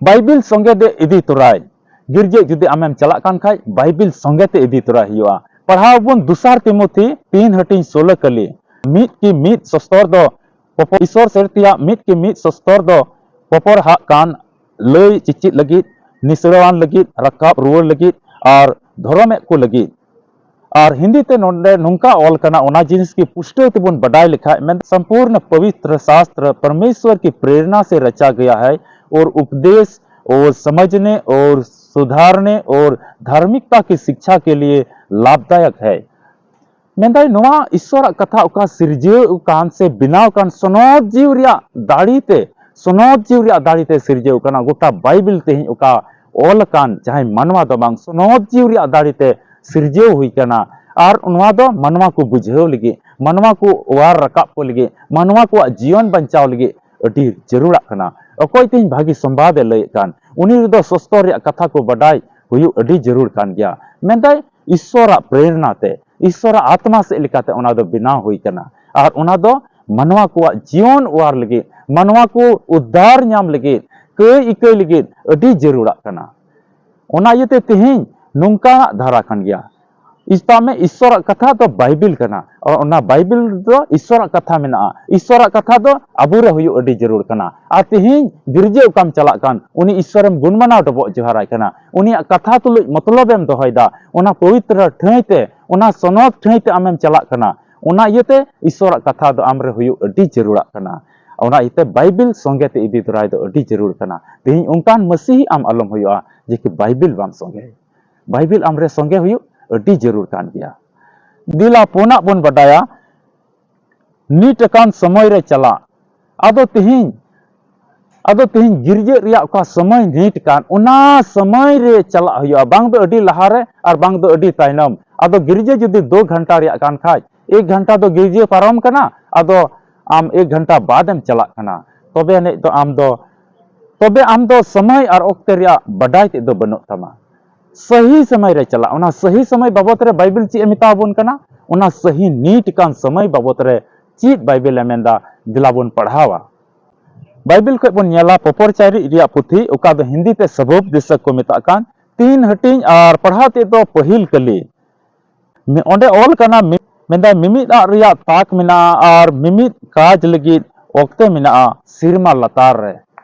ᱵᱟᱭᱵᱤᱞ ᱥᱚᱸᱜᱮ ᱛᱮ ᱤᱫᱤ ᱛᱚᱨᱟᱭ᱾ ᱜᱤᱨᱡᱟᱹ ᱡᱩᱫᱤ ᱟᱢᱮᱢ ᱪᱟᱞᱟᱜ ᱠᱟᱱ ᱠᱷᱟᱡ, ᱵᱟᱭᱵᱤᱞ ᱥᱚᱸᱜᱮ ᱛᱮ ᱤᱫᱤ ᱛᱚᱨᱟᱭ ᱦᱩᱭᱩᱜᱼᱟ᱾ ᱯᱟᱲᱦᱟᱣ ᱵᱚᱱ ᱫᱚᱥᱟᱨ ᱛᱤᱢᱳᱛᱷᱤ ᱛᱤᱱ ᱦᱟᱹᱴᱤᱧ ᱥᱳᱞᱳ ᱠᱟᱹᱞᱤ᱾ ᱢᱤᱫ ᱠᱤ ᱢᱤᱫ ᱥᱚᱥᱛᱚᱨ ᱫᱚ ᱯᱚᱯᱚ-, ᱤᱥᱚᱨ ᱥᱮᱨᱛᱤᱭᱟᱜ ᱢᱤᱫ ᱠᱤ ᱢᱤᱫ ᱥᱚᱥᱛᱚᱨ ᱫᱚ ᱯᱚᱯᱚᱨ ᱦᱟᱜ ᱠᱟᱱ ᱞᱟᱹᱭ ᱪᱤᱪᱤᱫ ᱞᱟᱹᱜᱤᱫ, ᱱᱤᱥᱲᱟᱹᱣᱟᱱ ᱞᱟᱹᱜᱤᱫ, ᱨᱟᱠᱟᱵ ᱨᱩᱣᱟᱹᱲ ᱞᱟᱹᱜᱤᱫ ᱟᱨ ᱫᱷᱚᱨᱚᱢᱮᱫ ᱠᱚ ᱞᱟᱹᱜᱤᱫ᱾ ᱟᱨ ᱦᱤᱱᱫᱤ ᱛᱮ ᱱᱚᱰᱮ ᱱᱚᱝᱠᱟ ᱚᱞ ᱠᱟᱱᱟ, ᱚᱱᱟ ᱡᱤᱱᱤᱥ ᱜᱮ ᱯᱩᱥᱴᱟᱹᱣ ᱛᱮᱵᱚᱱ ᱵᱟᱰᱟᱭ ᱞᱮᱠᱷᱟᱡ, ᱢᱮᱱ ᱥᱚᱢᱯᱩᱨᱱ ᱯᱚᱵᱤᱛᱨ ᱥᱟᱥᱛᱨ ᱯᱚᱨᱢᱮᱥᱣᱚᱨ ᱠᱤ ᱯᱨᱮᱨᱱᱟ ᱥᱮ ᱨᱟᱪᱟ ᱜᱟᱭᱟ ᱦᱟᱭ ᱚᱨ ᱩᱯᱫᱮᱥ ᱚᱨ ᱥᱚᱢᱡᱷᱱᱮ ᱚᱨ ᱥᱩᱫᱷᱟᱨᱱᱮ ᱚᱨ ᱫᱷᱟᱨᱢᱤᱠᱛᱟ ᱠᱤ ᱥᱤᱠᱪᱷᱟ ᱠᱮ ᱞᱤᱭᱮ ᱞᱟᱵᱷᱫᱟᱭᱚᱠ ᱦᱟᱭ᱾ ᱢᱮᱱᱫᱟᱭ, ᱱᱚᱣᱟ ᱤᱥᱥᱚᱨᱟᱜ ᱠᱟᱛᱷᱟ ᱚᱠᱟ ᱥᱤᱨᱡᱟᱹᱣ ᱟᱠᱟᱱ ᱥᱮ ᱵᱮᱱᱟᱣ ᱟᱠᱟᱱ ᱥᱚᱱᱚᱛ ᱡᱤᱣᱤ ᱨᱮᱭᱟᱜ ᱫᱟᱲᱮ ᱛᱮ, ᱥᱚᱱᱚᱛ ᱡᱤᱣᱤ ᱨᱮᱭᱟᱜ ᱫᱟᱲᱮ ᱛᱮ ᱥᱤᱨᱡᱟᱹᱣ ᱟᱠᱟᱱᱟ᱾ ᱜᱚᱴᱟ ᱵᱟᱭᱵᱮᱞ ᱛᱮᱦᱮᱧ ᱚᱠᱟ ᱚᱞ ᱟᱠᱟᱱ ᱡᱟᱦᱟᱸᱭ ᱢᱟᱱᱣᱟ ᱫᱚ ᱵᱟᱝ, ᱥᱚᱱᱚᱛ ᱡᱤᱣᱤ ᱨᱮᱭᱟᱜ ᱫᱟᱲᱮ ᱛᱮ ᱥᱤᱨᱡᱟᱹᱣ ᱦᱩᱭ ᱟᱠᱟᱱᱟ᱾ ᱟᱨ ᱱᱚᱣᱟ ᱫᱚ ᱢᱟᱱᱣᱟ ᱠᱚ ᱵᱩᱡᱷᱟᱹᱣ ᱞᱟᱹᱜᱤᱫ, ᱢᱟᱱᱣᱟ ᱠᱚ ᱚᱣᱟᱨ ᱨᱟᱠᱟᱵ ᱠᱚ ᱞᱟᱹᱜᱤᱫ, ᱢᱟᱱᱣᱟ ᱠᱚᱣᱟᱜ ᱡᱤᱭᱚᱱ ᱵᱟᱧᱪᱟᱣ ᱞᱟᱹᱜᱤᱫ ᱟᱹᱰᱤ ᱡᱟᱹᱨᱩᱲᱟᱜ ᱠᱟᱱᱟ᱾ ᱚᱠᱚᱭ ᱛᱮᱦᱮᱧ ᱵᱷᱟᱹᱜᱤ ᱥᱚᱢᱵᱟᱫ ᱮ ᱞᱟᱹᱭᱮᱫ ᱠᱟᱱ, ᱩᱱᱤ ᱨᱮᱫᱚ ᱥᱚᱥᱛᱚᱨ ᱨᱮᱭᱟᱜ ᱠᱟᱛᱷᱟ ᱠᱚ ᱵᱟᱰᱟᱭ ᱦᱩᱭᱩᱜ ᱟᱹᱰᱤ ᱡᱟᱹᱨᱩᱲ ᱠᱟᱱ ᱜᱮᱭᱟ᱾ ᱢᱮᱱᱫᱟᱭ, ᱤᱥᱥᱚᱨᱟᱜ ᱯᱨᱮᱨᱱᱟ ᱛᱮ, ᱤᱥᱥᱚᱨᱟᱜ ᱟᱛᱢᱟ ᱥᱮᱫ ᱞᱮᱠᱟᱛᱮ ᱚᱱᱟ ᱫᱚ ᱵᱮᱱᱟᱣ ᱦᱩᱭ ᱠᱟᱱᱟ᱾ ᱟᱨ ᱚᱱᱟ ᱫᱚ ᱢᱟᱱᱣᱟ ᱠᱚᱣᱟᱜ ᱡᱤᱭᱚᱱ ᱚᱣᱟᱨ ᱞᱟᱹᱜᱤᱫ, ᱢᱟᱱᱣᱟ ᱠᱚ ᱩᱫᱽᱫᱷᱟᱨ ᱧᱟᱢ ᱞᱟᱹᱜᱤᱫ, ᱠᱟᱹᱭ ᱤᱠᱟᱹᱭ ᱞᱟᱹᱜᱤᱫ ᱟᱹᱰᱤ ᱡᱟᱹᱨᱩᱲᱟᱜ ᱠᱟᱱᱟ᱾ ᱚᱱᱟ ᱤᱭᱟᱹᱛᱮ ᱛᱮᱦᱮᱧ ᱱᱚᱝᱠᱟᱱᱟᱜ ᱫᱷᱟᱨᱟ ᱠᱟᱱ ᱜᱮᱭᱟ᱾ ᱢᱮᱛᱟᱜ ᱢᱮ, ᱤᱥᱥᱚᱨᱟᱜ ᱠᱟᱛᱷᱟ ᱫᱚ ᱵᱟᱭᱵᱮᱞ ᱠᱟᱱᱟ᱾ ᱟᱨ ᱚᱱᱟ ᱵᱟᱭᱵᱮᱞ ᱨᱮᱫᱚ ᱤᱥᱥᱚᱨᱟᱜ ᱠᱟᱛᱷᱟ ᱢᱮᱱᱟᱜᱼᱟ᱾ ᱤᱥᱥᱚᱨᱟᱜ ᱠᱟᱛᱷᱟ ᱫᱚ ᱟᱵᱚᱨᱮ ᱦᱩᱭᱩᱜ ᱟᱹᱰᱤ ᱡᱟᱹᱨᱩᱲ ᱠᱟᱱᱟ᱾ ᱟᱨ ᱛᱮᱦᱮᱧ ᱜᱤᱨᱡᱟᱹ ᱚᱠᱟᱢ ᱪᱟᱞᱟᱜ ᱠᱟᱱ, ᱩᱱᱤ ᱤᱥᱥᱚᱨᱮᱢ ᱜᱩᱱᱢᱟᱱᱟᱣ ᱰᱚᱵᱚᱜ ᱡᱚᱦᱟᱨᱟᱭ ᱠᱟᱱᱟ᱾ ᱩᱱᱤᱭᱟᱜ ᱠᱟᱛᱷᱟ ᱛᱩᱞᱩᱡ ᱢᱚᱛᱞᱚᱵᱮᱢ ᱫᱚᱦᱚᱭᱮᱫᱟ᱾ ᱚᱱᱟ ᱯᱚᱵᱤᱛᱨᱚ ᱴᱷᱟᱹᱭ ᱛᱮ, ᱚᱱᱟ ᱥᱚᱱᱚᱛ ᱴᱷᱟᱹᱭ ᱛᱮ ᱟᱢᱮᱢ ᱪᱟᱞᱟᱜ ᱠᱟᱱᱟ᱾ ᱚᱱᱟ ᱤᱭᱟᱹᱛᱮ ᱤᱥᱥᱚᱨᱟᱜ ᱠᱟᱛᱷᱟ ᱫᱚ ᱟᱢᱨᱮ ᱦᱩᱭᱩᱜ ᱟᱹᱰᱤ ᱡᱟᱹᱨᱩᱲᱟᱜ ᱠᱟᱱᱟ᱾ ᱚᱱᱟ ᱤᱭᱟᱹᱛᱮ ᱵᱟᱭᱵᱮᱞ ᱥᱚᱸᱜᱮ ᱛᱮ ᱤᱫᱤ ᱛᱚᱨᱟᱭ ᱫᱚ ᱟᱹᱰᱤ ᱡᱟᱹᱨᱩᱲ ᱠᱟᱱᱟ᱾ ᱛᱮᱦᱮᱧ ᱚᱱᱠᱟᱱ ᱢᱟᱹᱥᱤᱦᱤ ᱟᱢ ᱟᱞᱚᱢ ᱦᱩᱭᱩᱜᱼᱟ ᱡᱮ ᱠᱤ ᱵᱟᱭᱵᱮᱞ ᱵᱟᱢ ᱥᱚᱸᱜᱮ᱾ ᱵᱟᱭᱵᱮᱞ ᱟᱢᱨᱮ ᱥᱚᱸᱜᱮ ᱦᱩᱭᱩᱜ ᱟᱹᱰᱤ ᱡᱟᱹᱨᱩᱲ ᱠᱟᱱ ᱜᱮᱭᱟ᱾ ᱫᱮᱞᱟ ᱯᱩᱱᱟᱜ ᱵᱚᱱ ᱵᱟᱰᱟᱭᱟ, ᱱᱤᱴ ᱟᱠᱟᱱ ᱥᱚᱢᱚᱭ ᱨᱮ ᱪᱟᱞᱟᱜ᱾ ᱟᱫᱚ ᱛᱮᱦᱮᱧ, ᱟᱫᱚ ᱛᱮᱦᱮᱧ ᱜᱤᱨᱡᱟᱹᱜ ᱨᱮᱭᱟᱜ ᱚᱠᱟ ᱥᱚᱢᱚᱭ ᱱᱤᱴ ᱠᱟᱱ, ᱚᱱᱟ ᱥᱚᱢᱚᱭ ᱨᱮ ᱪᱟᱞᱟᱜ ᱦᱩᱭᱩᱜᱼᱟ, ᱵᱟᱝ ᱫᱚ ᱟᱹᱰᱤ ᱞᱟᱦᱟᱨᱮ ᱟᱨ ᱵᱟᱝ ᱫᱚ ᱟᱹᱰᱤ ᱛᱟᱭᱱᱚᱢ᱾ ᱟᱫᱚ ᱜᱤᱨᱡᱟᱹ ᱡᱩᱫᱤ ᱫᱩ ᱜᱷᱚᱱᱴᱟ ᱨᱮᱭᱟᱜ ᱠᱟᱱ ᱠᱷᱟᱡ, ᱮᱠ ᱜᱷᱚᱱᱴᱟ ᱫᱚ ᱜᱤᱨᱡᱟᱹ ᱯᱟᱨᱚᱢ ᱠᱟᱱᱟ, ᱟᱫᱚ ᱟᱢ ᱮᱠ ᱜᱷᱚᱱᱴᱟ ᱵᱟᱫᱮᱢ ᱪᱟᱞᱟᱜ ᱠᱟᱱᱟ, ᱛᱚᱵᱮ ᱟᱹᱱᱤᱡ ᱫᱚ ᱟᱢ ᱫᱚ, ᱛᱚᱵᱮ ᱟᱢ ᱫᱚ ᱥᱚᱢᱚᱭ ᱟᱨ ᱚᱠᱛᱮ ᱨᱮᱭᱟᱜ ᱵᱟᱰᱟᱭ ᱛᱮᱫ ᱫᱚ ᱵᱟᱹᱱᱩᱜ ᱛᱟᱢᱟ᱾ ᱥᱟᱹᱦᱤ ᱥᱚᱢᱚᱭ ᱨᱮ ᱪᱟᱞᱟᱜ, ᱚᱱᱟ ᱥᱟᱹᱦᱤ ᱥᱚᱢᱚᱭ ᱵᱟᱵᱚᱛ ᱨᱮ ᱵᱟᱭᱵᱮᱞ ᱪᱮᱫ ᱮ ᱢᱮᱛᱟ ᱵᱚᱱ ᱠᱟᱱᱟ? ᱚᱱᱟ ᱥᱟᱹᱦᱤ ᱱᱤᱴ ᱠᱟᱱ ᱥᱚᱢᱚᱭ ᱵᱟᱵᱚᱛ ᱨᱮ ᱪᱮᱫ ᱵᱟᱭᱵᱮᱞ ᱮ ᱢᱮᱱᱫᱟ? ᱫᱮᱞᱟ ᱵᱚᱱ ᱯᱟᱲᱦᱟᱣᱟ᱾ ᱵᱟᱭᱵᱮᱞ ᱠᱷᱚᱡ ᱵᱚᱱ ᱧᱮᱞᱟ ᱯᱚᱯᱚᱨ ᱪᱟᱨᱤᱡ ᱨᱮᱭᱟᱜ ᱯᱩᱛᱷᱤ, ᱚᱠᱟ ᱫᱚ ᱦᱤᱱᱫᱤ ᱛᱮ ᱥᱚᱵᱚᱵ ᱫᱤᱥᱟᱹ ᱠᱚ ᱢᱮᱛᱟᱜ ᱠᱟᱱ, ᱛᱤᱱ ᱦᱟᱹᱴᱤᱧ ᱟᱨ ᱯᱟᱲᱦᱟᱣ ᱛᱮᱫ ᱫᱚ ᱯᱟᱹᱦᱤᱞ ᱠᱟᱹᱞᱤ᱾ ᱢᱤ-, ᱚᱸᱰᱮ ᱚᱞ ᱠᱟᱱᱟ, ᱢᱤ-, ᱢᱮᱱᱫᱟᱭ, ᱢᱤᱢᱤᱫ ᱟᱜ ᱨᱮᱭᱟᱜ ᱛᱟᱠ ᱢᱮᱱᱟᱜᱼᱟ ᱟᱨ ᱢᱤᱢᱤᱫ ᱠᱟᱡᱽ ᱞᱟᱹᱜᱤᱫ ᱚᱠᱛᱮ ᱢᱮᱱᱟᱜᱼᱟ ᱥᱮᱨᱢᱟ ᱞᱟᱛᱟᱨ ᱨᱮ᱾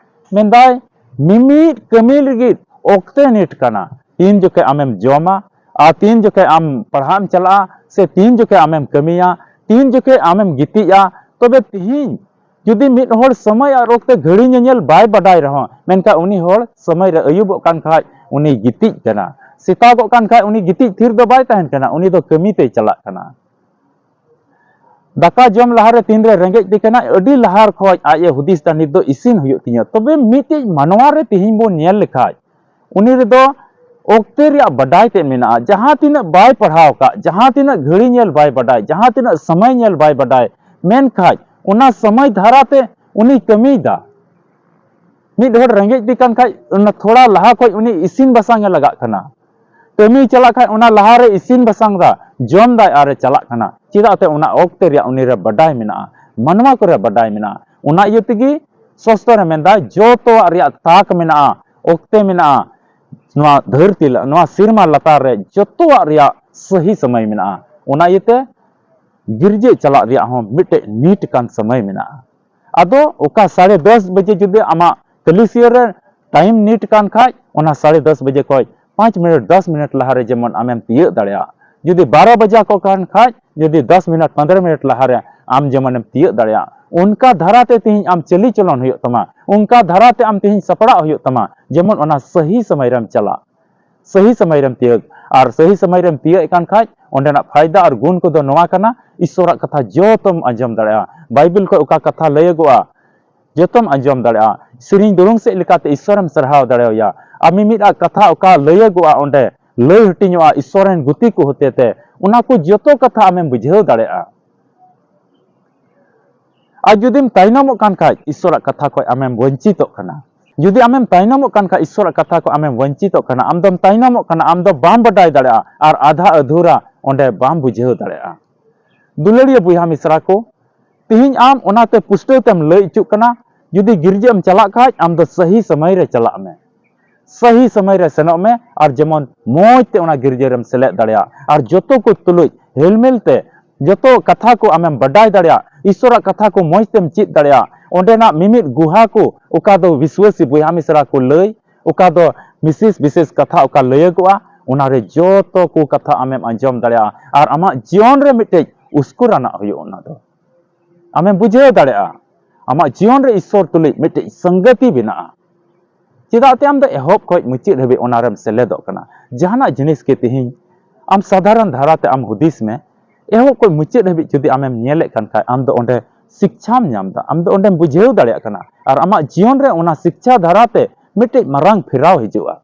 ᱢᱮᱱᱫᱟᱭ, ᱢᱤᱢᱤᱫ ᱠᱟᱹᱢᱤ ᱞᱟᱹᱜᱤᱫ ᱚᱠᱛᱮ ᱱᱤᱴ ᱠᱟᱱᱟ᱾ ᱛᱤᱱ ᱡᱚᱠᱷᱮᱡ ᱟᱢᱮᱢ ᱡᱚᱢᱟ ᱟᱨ ᱛᱤᱱ ᱡᱚᱠᱷᱮᱡ ᱟᱢ ᱯᱟᱲᱦᱟᱜ ᱮᱢ ᱪᱟᱞᱟᱜᱼᱟ ᱥᱮ ᱛᱤᱱ ᱡᱚᱠᱷᱮᱡ ᱟᱢᱮᱢ ᱠᱟᱹᱢᱤᱭᱟ, ᱛᱤᱱ ᱡᱚᱠᱷᱮᱡ ᱟᱢᱮᱢ ᱜᱤᱛᱤᱡᱼᱟ, ᱛᱚᱵᱮ ᱛᱤᱦᱤᱧ ᱡᱩᱫᱤ ᱢᱤᱫ ᱦᱚᱲ ᱥᱚᱢᱚᱭ ᱟᱨ ᱚᱠᱛᱮ ᱜᱷᱟᱹᱲᱤ ᱧᱮᱧᱮᱞ ᱵᱟᱭ ᱵᱟᱰᱟᱭ ᱨᱮᱦᱚᱸ, ᱢᱮᱱᱠᱷᱟᱱ ᱩᱱᱤ ᱦᱚᱲ ᱥᱚᱢᱚᱭ ᱨᱮ ᱟᱹᱭᱩᱵᱚᱜ ᱠᱟᱱ ᱠᱷᱟᱡ ᱩᱱᱤ ᱜᱤᱛᱤᱡ ᱠᱟᱱᱟ, ᱥᱮᱛᱟᱜᱚᱜ ᱠᱟᱱ ᱠᱷᱟᱡ ᱩᱱᱤ ᱜᱤᱛᱤᱡ ᱛᱷᱤᱨ ᱫᱚ ᱵᱟᱭ ᱛᱟᱦᱮᱱ ᱠᱟᱱᱟ, ᱩᱱᱤ ᱫᱚ ᱠᱟᱹᱢᱤ ᱛᱮᱭ ᱪᱟᱞᱟᱜ ᱠᱟᱱᱟ᱾ ᱫᱟᱠᱟ ᱡᱚᱢ ᱞᱟᱦᱟᱨᱮ ᱛᱤᱱᱨᱮ ᱨᱮᱸᱜᱮᱡ ᱛᱮ ᱠᱟᱱᱟ, ᱟᱹᱰᱤ ᱞᱟᱦᱟ ᱠᱷᱚᱡ ᱟᱡ ᱮ ᱦᱩᱫᱤᱥ ᱫᱟ, "ᱱᱤᱛ ᱫᱚ ᱤᱥᱤᱱ ᱦᱩᱭᱩᱜ ᱛᱤᱧᱟᱹ᱾" ᱛᱚᱵᱮ ᱢᱤᱫᱴᱤᱡ ᱢᱟᱱᱣᱟ ᱨᱮ ᱛᱤᱦᱤᱧ ᱵᱚᱱ ᱧᱮᱞ ᱞᱮᱠᱷᱟᱡ, ᱩᱱᱤ ᱨᱮᱫᱚ ᱚᱠᱛᱮ ᱨᱮᱭᱟᱜ ᱵᱟᱰᱟᱭ ᱛᱮ ᱢᱮᱱᱟᱜᱼᱟ᱾ ᱡᱟᱦᱟᱸ ᱛᱤᱱᱟᱹᱜ ᱵᱟᱭ ᱯᱟᱲᱦᱟᱣ ᱠᱟᱜ, ᱡᱟᱦᱟᱸ ᱛᱤᱱᱟᱹᱜ ᱜᱷᱟᱹᱲᱤ ᱧᱮᱞ ᱵᱟᱭ ᱵᱟᱰᱟᱭ, ᱡᱟᱦᱟᱸ ᱛᱤᱱᱟᱹᱜ ᱥᱚᱢᱚᱭ ᱧᱮᱞ ᱵᱟᱭ ᱵᱟᱰᱟᱭ, ᱢᱮᱱᱠᱷᱟᱡ ᱚᱱᱟ ᱥᱚᱢᱚᱭ ᱫᱷᱟᱨᱟ ᱛᱮ ᱩᱱᱤ ᱠᱟᱹᱢᱤᱭᱮᱫᱟ᱾ ᱢᱤᱫ ᱦᱚᱲ ᱨᱮᱸᱜᱮᱡ ᱛᱮ ᱠᱟᱱ ᱠᱷᱟᱡ, ᱚᱱᱟ ᱛᱷᱚᱲᱟ ᱞᱟᱦᱟ ᱠᱷᱚᱡ ᱩᱱᱤ ᱤᱥᱤᱱ ᱵᱟᱥᱟᱝ ᱮ ᱞᱟᱜᱟᱜ ᱠᱟᱱᱟ᱾ ᱠᱟᱹᱢᱤ ᱪᱟᱞᱟᱜ ᱠᱷᱟᱡ ᱚᱱᱟ ᱞᱟᱦᱟᱨᱮ ᱤᱥᱤᱱ ᱵᱟᱥᱟᱝ ᱫᱟ, ᱡᱚᱢ ᱫᱟᱭ ᱟᱨᱮ ᱪᱟᱞᱟᱜ ᱠᱟᱱᱟ᱾ ᱪᱮᱫᱟᱜ ᱛᱮ ᱚᱱᱟ ᱚᱠᱛᱮ ᱨᱮᱭᱟᱜ ᱩᱱᱤ ᱨᱮ ᱵᱟᱰᱟᱭ ᱢᱮᱱᱟᱜᱼᱟ, ᱢᱟᱱᱣᱟ ᱠᱚᱨᱮ ᱵᱟᱰᱟᱭ ᱢᱮᱱᱟᱜᱼᱟ᱾ ᱚᱱᱟ ᱤᱭᱟᱹ ᱛᱮᱜᱮ ᱥᱚᱥᱛᱚ ᱨᱮ ᱢᱮᱱᱫᱟ, ᱡᱚᱛᱚᱣᱟᱜ ᱨᱮᱭᱟᱜ ᱛᱟᱠ ᱢᱮᱱᱟᱜᱼᱟ, ᱚᱠᱛᱮ ᱢᱮᱱᱟᱜᱼᱟ ᱱᱚᱣᱟ ᱫᱷᱟᱹᱨᱛᱤ ᱞᱟ-, ᱱᱚᱣᱟ ᱥᱮᱨᱢᱟ ᱞᱟᱛᱟᱨ ᱨᱮ ᱡᱚᱛᱚᱣᱟᱜ ᱨᱮᱭᱟᱜ ᱥᱟᱹᱦᱤ ᱥᱚᱢᱚᱭ ᱢᱮᱱᱟᱜᱼᱟ᱾ ᱚᱱᱟ ᱤᱭᱟᱹᱛᱮ ᱜᱤᱨᱡᱟᱹ ᱪᱟᱞᱟᱜ ᱨᱮᱭᱟᱜ ᱦᱚᱸ ᱢᱤᱫᱴᱮᱡ ᱱᱤᱴ ᱠᱟᱱ ᱥᱚᱢᱚᱭ ᱢᱮᱱᱟᱜᱼᱟ᱾ ᱟᱫᱚ ᱚᱠᱟ ᱥᱟᱲᱮ ᱫᱚᱥ ᱵᱟᱡᱮ ᱡᱩᱫᱤ ᱟᱢᱟᱜ ᱠᱟᱹᱞᱤᱥᱤᱭᱟᱹ ᱨᱮ ᱴᱟᱭᱤᱢ ᱱᱤᱴ ᱠᱟᱱ ᱠᱷᱟᱡ, ᱚᱱᱟ ᱥᱟᱲᱮ ᱫᱚᱥ ᱵᱟᱡᱮ ᱠᱷᱚᱡ ᱯᱟᱸᱪ ᱢᱤᱱᱤᱴ, ᱫᱚᱥ ᱢᱤᱱᱤᱴ ᱞᱟᱦᱟᱨᱮ ᱡᱮᱢᱚᱱ ᱟᱢᱮᱢ ᱛᱤᱭᱟᱹᱜ ᱫᱟᱲᱮᱭᱟᱜ᱾ ᱡᱩᱫᱤ ᱵᱟᱨᱚ ᱵᱟᱡᱟ ᱠᱚ ᱠᱟᱱ ᱠᱷᱟᱡ, ᱡᱩᱫᱤ ᱫᱚᱥ ᱢᱤᱱᱤᱴ, ᱯᱚᱱᱫᱽᱨᱚ ᱢᱤᱱᱤᱴ ᱞᱟᱦᱟᱨᱮ ᱟᱢ ᱡᱮᱢᱚᱱᱮᱢ ᱛᱤᱭᱟᱹᱜ ᱫᱟᱲᱮᱭᱟᱜ, ᱚᱱᱠᱟ ᱫᱷᱟᱨᱟᱛᱮ ᱛᱤᱦᱤᱧ ᱟᱢ ᱪᱟᱹᱞᱤ ᱪᱚᱞᱚᱱ ᱦᱩᱭᱩᱜ ᱛᱟᱢᱟ, ᱚᱱᱠᱟ ᱫᱷᱟᱨᱟᱛᱮ ᱟᱢ ᱛᱤᱦᱤᱧ ᱥᱟᱯᱲᱟᱜ ᱦᱩᱭᱩᱜ ᱛᱟᱢᱟ, ᱡᱮᱢᱚᱱ ᱚᱱᱟ ᱥᱟᱹᱦᱤ ᱥᱚᱢᱚᱭ ᱨᱮᱢ ᱪᱟᱞᱟᱜ᱾ ᱥᱟᱹᱦᱤ ᱥᱚᱢᱚᱭ ᱨᱮᱢ ᱛᱤᱭᱟᱹᱜ᱾ ᱟᱨ ᱥᱟᱹᱦᱤ ᱥᱚᱢᱚᱭ ᱨᱮᱢ ᱛᱤᱭᱟᱹᱜ ᱠᱟᱱ ᱠᱷᱟᱡ, ᱚᱸᱰᱮᱱᱟᱜ ᱯᱷᱟᱭᱫᱟ ᱟᱨ ᱜᱩᱱ ᱠᱚᱫᱚ ᱱᱚᱣᱟ ᱠᱟᱱᱟ, ᱤᱥᱥᱚᱨᱟᱜ ᱠᱟᱛᱷᱟ ᱡᱚᱛᱚᱢ ᱟᱸᱡᱚᱢ ᱫᱟᱲᱮᱭᱟᱜᱼᱟ᱾ ᱵᱟᱭᱵᱮᱞ ᱠᱷᱚᱡ ᱚᱠᱟ ᱠᱟᱛᱷᱟ ᱞᱟᱹᱭᱟᱹᱜᱚᱜᱼᱟ, ᱡᱚᱛᱚᱢ ᱟᱸᱡᱚᱢ ᱫᱟᱲᱮᱭᱟᱜᱼᱟ᱾ ᱥᱮᱨᱮᱧ ᱫᱩᱨᱩᱝ ᱥᱮᱫ ᱞᱮᱠᱟᱛᱮ ᱤᱥᱥᱚᱨᱮᱢ ᱥᱟᱨᱦᱟᱣ ᱫᱟᱲᱮᱣᱟᱭᱟ᱾ ᱟᱨ ᱢᱤᱢᱤᱫ ᱟᱜ ᱠᱟᱛᱷᱟ ᱚᱠᱟ ᱞᱟᱹᱭᱟᱹᱜᱚᱜᱼᱟ, ᱚᱸᱰᱮ ᱞᱟᱹᱭ ᱦᱟᱹᱴᱤᱧᱚᱜᱼᱟ ᱤᱥᱥᱚᱨ ᱨᱮᱱ ᱜᱩᱛᱤ ᱠᱚ ᱦᱚᱛᱮᱛᱮ, ᱚᱱᱟ ᱠᱚ ᱡᱚᱛᱚ ᱠᱟᱛᱷᱟ ᱟᱢᱮᱢ ᱵᱩᱡᱷᱟᱹᱣ ᱫᱟᱲᱮᱭᱟᱜᱼᱟ᱾ ᱟᱨ ᱡᱩᱫᱤᱢ ᱛᱟᱭᱱᱚᱢᱚᱜ ᱠᱟᱱ ᱠᱷᱟᱡ, ᱤᱥᱥᱚᱨᱟᱜ ᱠᱟᱛᱷᱟ ᱠᱷᱚᱡ ᱟᱢᱮᱢ ᱵᱚᱧᱪᱤᱛᱚᱜ ᱠᱟᱱᱟ᱾ ᱡᱩᱫᱤ ᱟᱢᱮᱢ ᱛᱟᱭᱱᱚᱢᱚᱜ ᱠᱟᱱ ᱠᱷᱟᱡ, ᱤᱥᱥᱚᱨᱟᱜ ᱠᱟᱛᱷᱟ ᱠᱷᱚᱡ ᱟᱢᱮᱢ ᱵᱚᱧᱪᱤᱛᱚᱜ ᱠᱟᱱᱟ, ᱟᱢ ᱫᱚᱢ ᱛᱟᱭᱱᱚᱢᱚᱜ ᱠᱟᱱᱟ, ᱟᱢ ᱫᱚ ᱵᱟᱢ ᱵᱟᱰᱟᱭ ᱫᱟᱲᱮᱭᱟᱜᱼᱟ, ᱟᱨ ᱟᱫᱷᱟ ᱟᱫᱷᱩᱨᱟ ᱚᱸᱰᱮ ᱵᱟᱢ ᱵᱩᱡᱷᱟᱹᱣ ᱫᱟᱲᱮᱭᱟᱜᱼᱟ᱾ ᱫᱩᱞᱟᱹᱲᱤᱭᱟᱹ ᱵᱚᱭᱦᱟ ᱢᱤᱥᱨᱟ ᱠᱚ, ᱛᱤᱦᱤᱧ ᱟᱢ ᱚᱱᱟᱛᱮ ᱯᱩᱥᱴᱟᱹᱣ ᱛᱮᱢ ᱞᱟᱹᱭ ᱦᱚᱪᱚᱜ ᱠᱟᱱᱟ, ᱡᱩᱫᱤ ᱜᱤᱨᱡᱟᱹ ᱮᱢ ᱪᱟᱞᱟᱜ ᱠᱷᱟᱡ, ᱟᱢ ᱫᱚ ᱥᱟᱹᱦᱤ ᱥᱚᱢᱚᱭ ᱨᱮ ᱪᱟᱞᱟᱜ ᱢᱮ, ᱥᱟᱹᱦᱤ ᱥᱚᱢᱚᱭ ᱨᱮ ᱥᱮᱱᱚᱜ ᱢᱮ, ᱟᱨ ᱡᱮᱢᱚᱱ ᱢᱚᱡᱽ ᱛᱮ ᱚᱱᱟ ᱜᱤᱨᱡᱟᱹ ᱨᱮᱢ ᱥᱮᱞᱮᱫ ᱫᱟᱲᱮᱭᱟᱜ, ᱟᱨ ᱡᱚᱛᱚ ᱠᱚ ᱛᱩᱞᱩᱡ ᱦᱮᱞᱢᱮᱞ ᱛᱮ ᱡᱚᱛᱚ ᱠᱟᱛᱷᱟ ᱠᱚ ᱟᱢᱮᱢ ᱵᱟᱰᱟᱭ ᱫᱟᱲᱮᱭᱟᱜᱼᱟ, ᱤᱥᱚᱨᱟᱜ ᱠᱟᱛᱷᱟ ᱠᱚ ᱢᱚᱡᱽ ᱛᱮᱢ ᱪᱮᱫ ᱫᱟᱲᱮᱭᱟᱜᱼᱟ, ᱚᱸᱰᱮᱱᱟᱜ ᱢᱤᱢᱤᱫ ᱜᱩᱦᱟ ᱠᱚ ᱚᱠᱟ ᱫᱚ ᱵᱤᱥᱣᱟᱹᱥᱤ ᱵᱚᱭᱦᱟ ᱢᱤᱥᱨᱟ ᱠᱚ ᱞᱟᱹᱭ, ᱚᱠᱟ ᱫᱚ ᱵᱤᱥᱮᱥ ᱵᱤᱥᱮᱥ ᱠᱟᱛᱷᱟ ᱚᱠᱟ ᱞᱟᱹᱭᱟᱹᱜᱚᱜᱼᱟ, ᱚᱱᱟᱨᱮ ᱡᱚᱛᱚ ᱠᱚ ᱠᱟᱛᱷᱟ ᱟᱢᱮᱢ ᱟᱸᱡᱚᱢ ᱫᱟᱲᱮᱭᱟᱜᱼᱟ ᱟᱨ ᱟᱢᱟᱜ ᱡᱤᱭᱚᱱ ᱨᱮ ᱢᱤᱫᱴᱮᱡ ᱩᱥᱠᱩᱨᱟᱱᱟᱜ ᱦᱩᱭᱩᱜᱼᱟ᱾ ᱚᱱᱟ ᱫᱚ ᱟᱢᱮᱢ ᱵᱩᱡᱷᱟᱹᱣ ᱫᱟᱲᱮᱭᱟᱜᱼᱟ, ᱟᱢᱟᱜ ᱡᱤᱭᱚᱱ ᱨᱮ ᱤᱥᱚᱨ ᱛᱩᱞᱩᱡ ᱢᱤᱫᱴᱮᱡ ᱥᱚᱝᱜᱚᱛᱤ ᱵᱮᱱᱟᱜᱼᱟ᱾ ᱪᱮᱫᱟᱜ ᱛᱮ ᱟᱢ ᱫᱚ ᱮᱦᱚᱵ ᱠᱷᱚᱱ ᱢᱩᱪᱟᱹᱫ ᱦᱟᱹᱵᱤᱡ ᱚᱱᱟᱨᱮᱢ ᱥᱮᱞᱮᱫᱚᱜ ᱠᱟᱱᱟ? ᱡᱟᱦᱟᱱᱟᱜ ᱡᱤᱱᱤᱥ ᱜᱮ ᱛᱮᱦᱮᱧ ᱟᱢ ᱥᱟᱫᱷᱟᱨᱚᱱ ᱫᱷᱟᱨᱟ ᱛᱮ ᱟᱢ ᱦᱩᱫᱤᱥ ᱢᱮ, ᱮᱦᱚᱵ ᱠᱷᱚᱱ ᱢᱩᱪᱟᱹᱫ ᱦᱟᱹᱵᱤᱡ ᱡᱩᱫᱤ ᱟᱢᱮᱢ ᱧᱮᱞᱮᱫ ᱠᱟᱱ ᱠᱷᱟᱡ, ᱟᱢ ᱫᱚ ᱚᱸᱰᱮ ᱥᱤᱠᱪᱷᱟᱢ ᱧᱟᱢ ᱮᱫᱟ, ᱟᱢ ᱫᱚ ᱚᱸᱰᱮᱢ ᱵᱩᱡᱷᱟᱹᱣ ᱫᱟᱲᱮᱭᱟᱜ ᱠᱟᱱᱟ, ᱟᱨ ᱟᱢᱟᱜ ᱡᱤᱭᱚᱱ ᱨᱮ ᱚᱱᱟ ᱥᱤᱠᱪᱷᱟ ᱫᱷᱟᱨᱟ ᱛᱮ ᱢᱤᱫᱴᱮᱡ ᱢᱟᱨᱟᱝ ᱯᱷᱮᱨᱟᱣ ᱦᱤᱡᱩᱜᱼᱟ᱾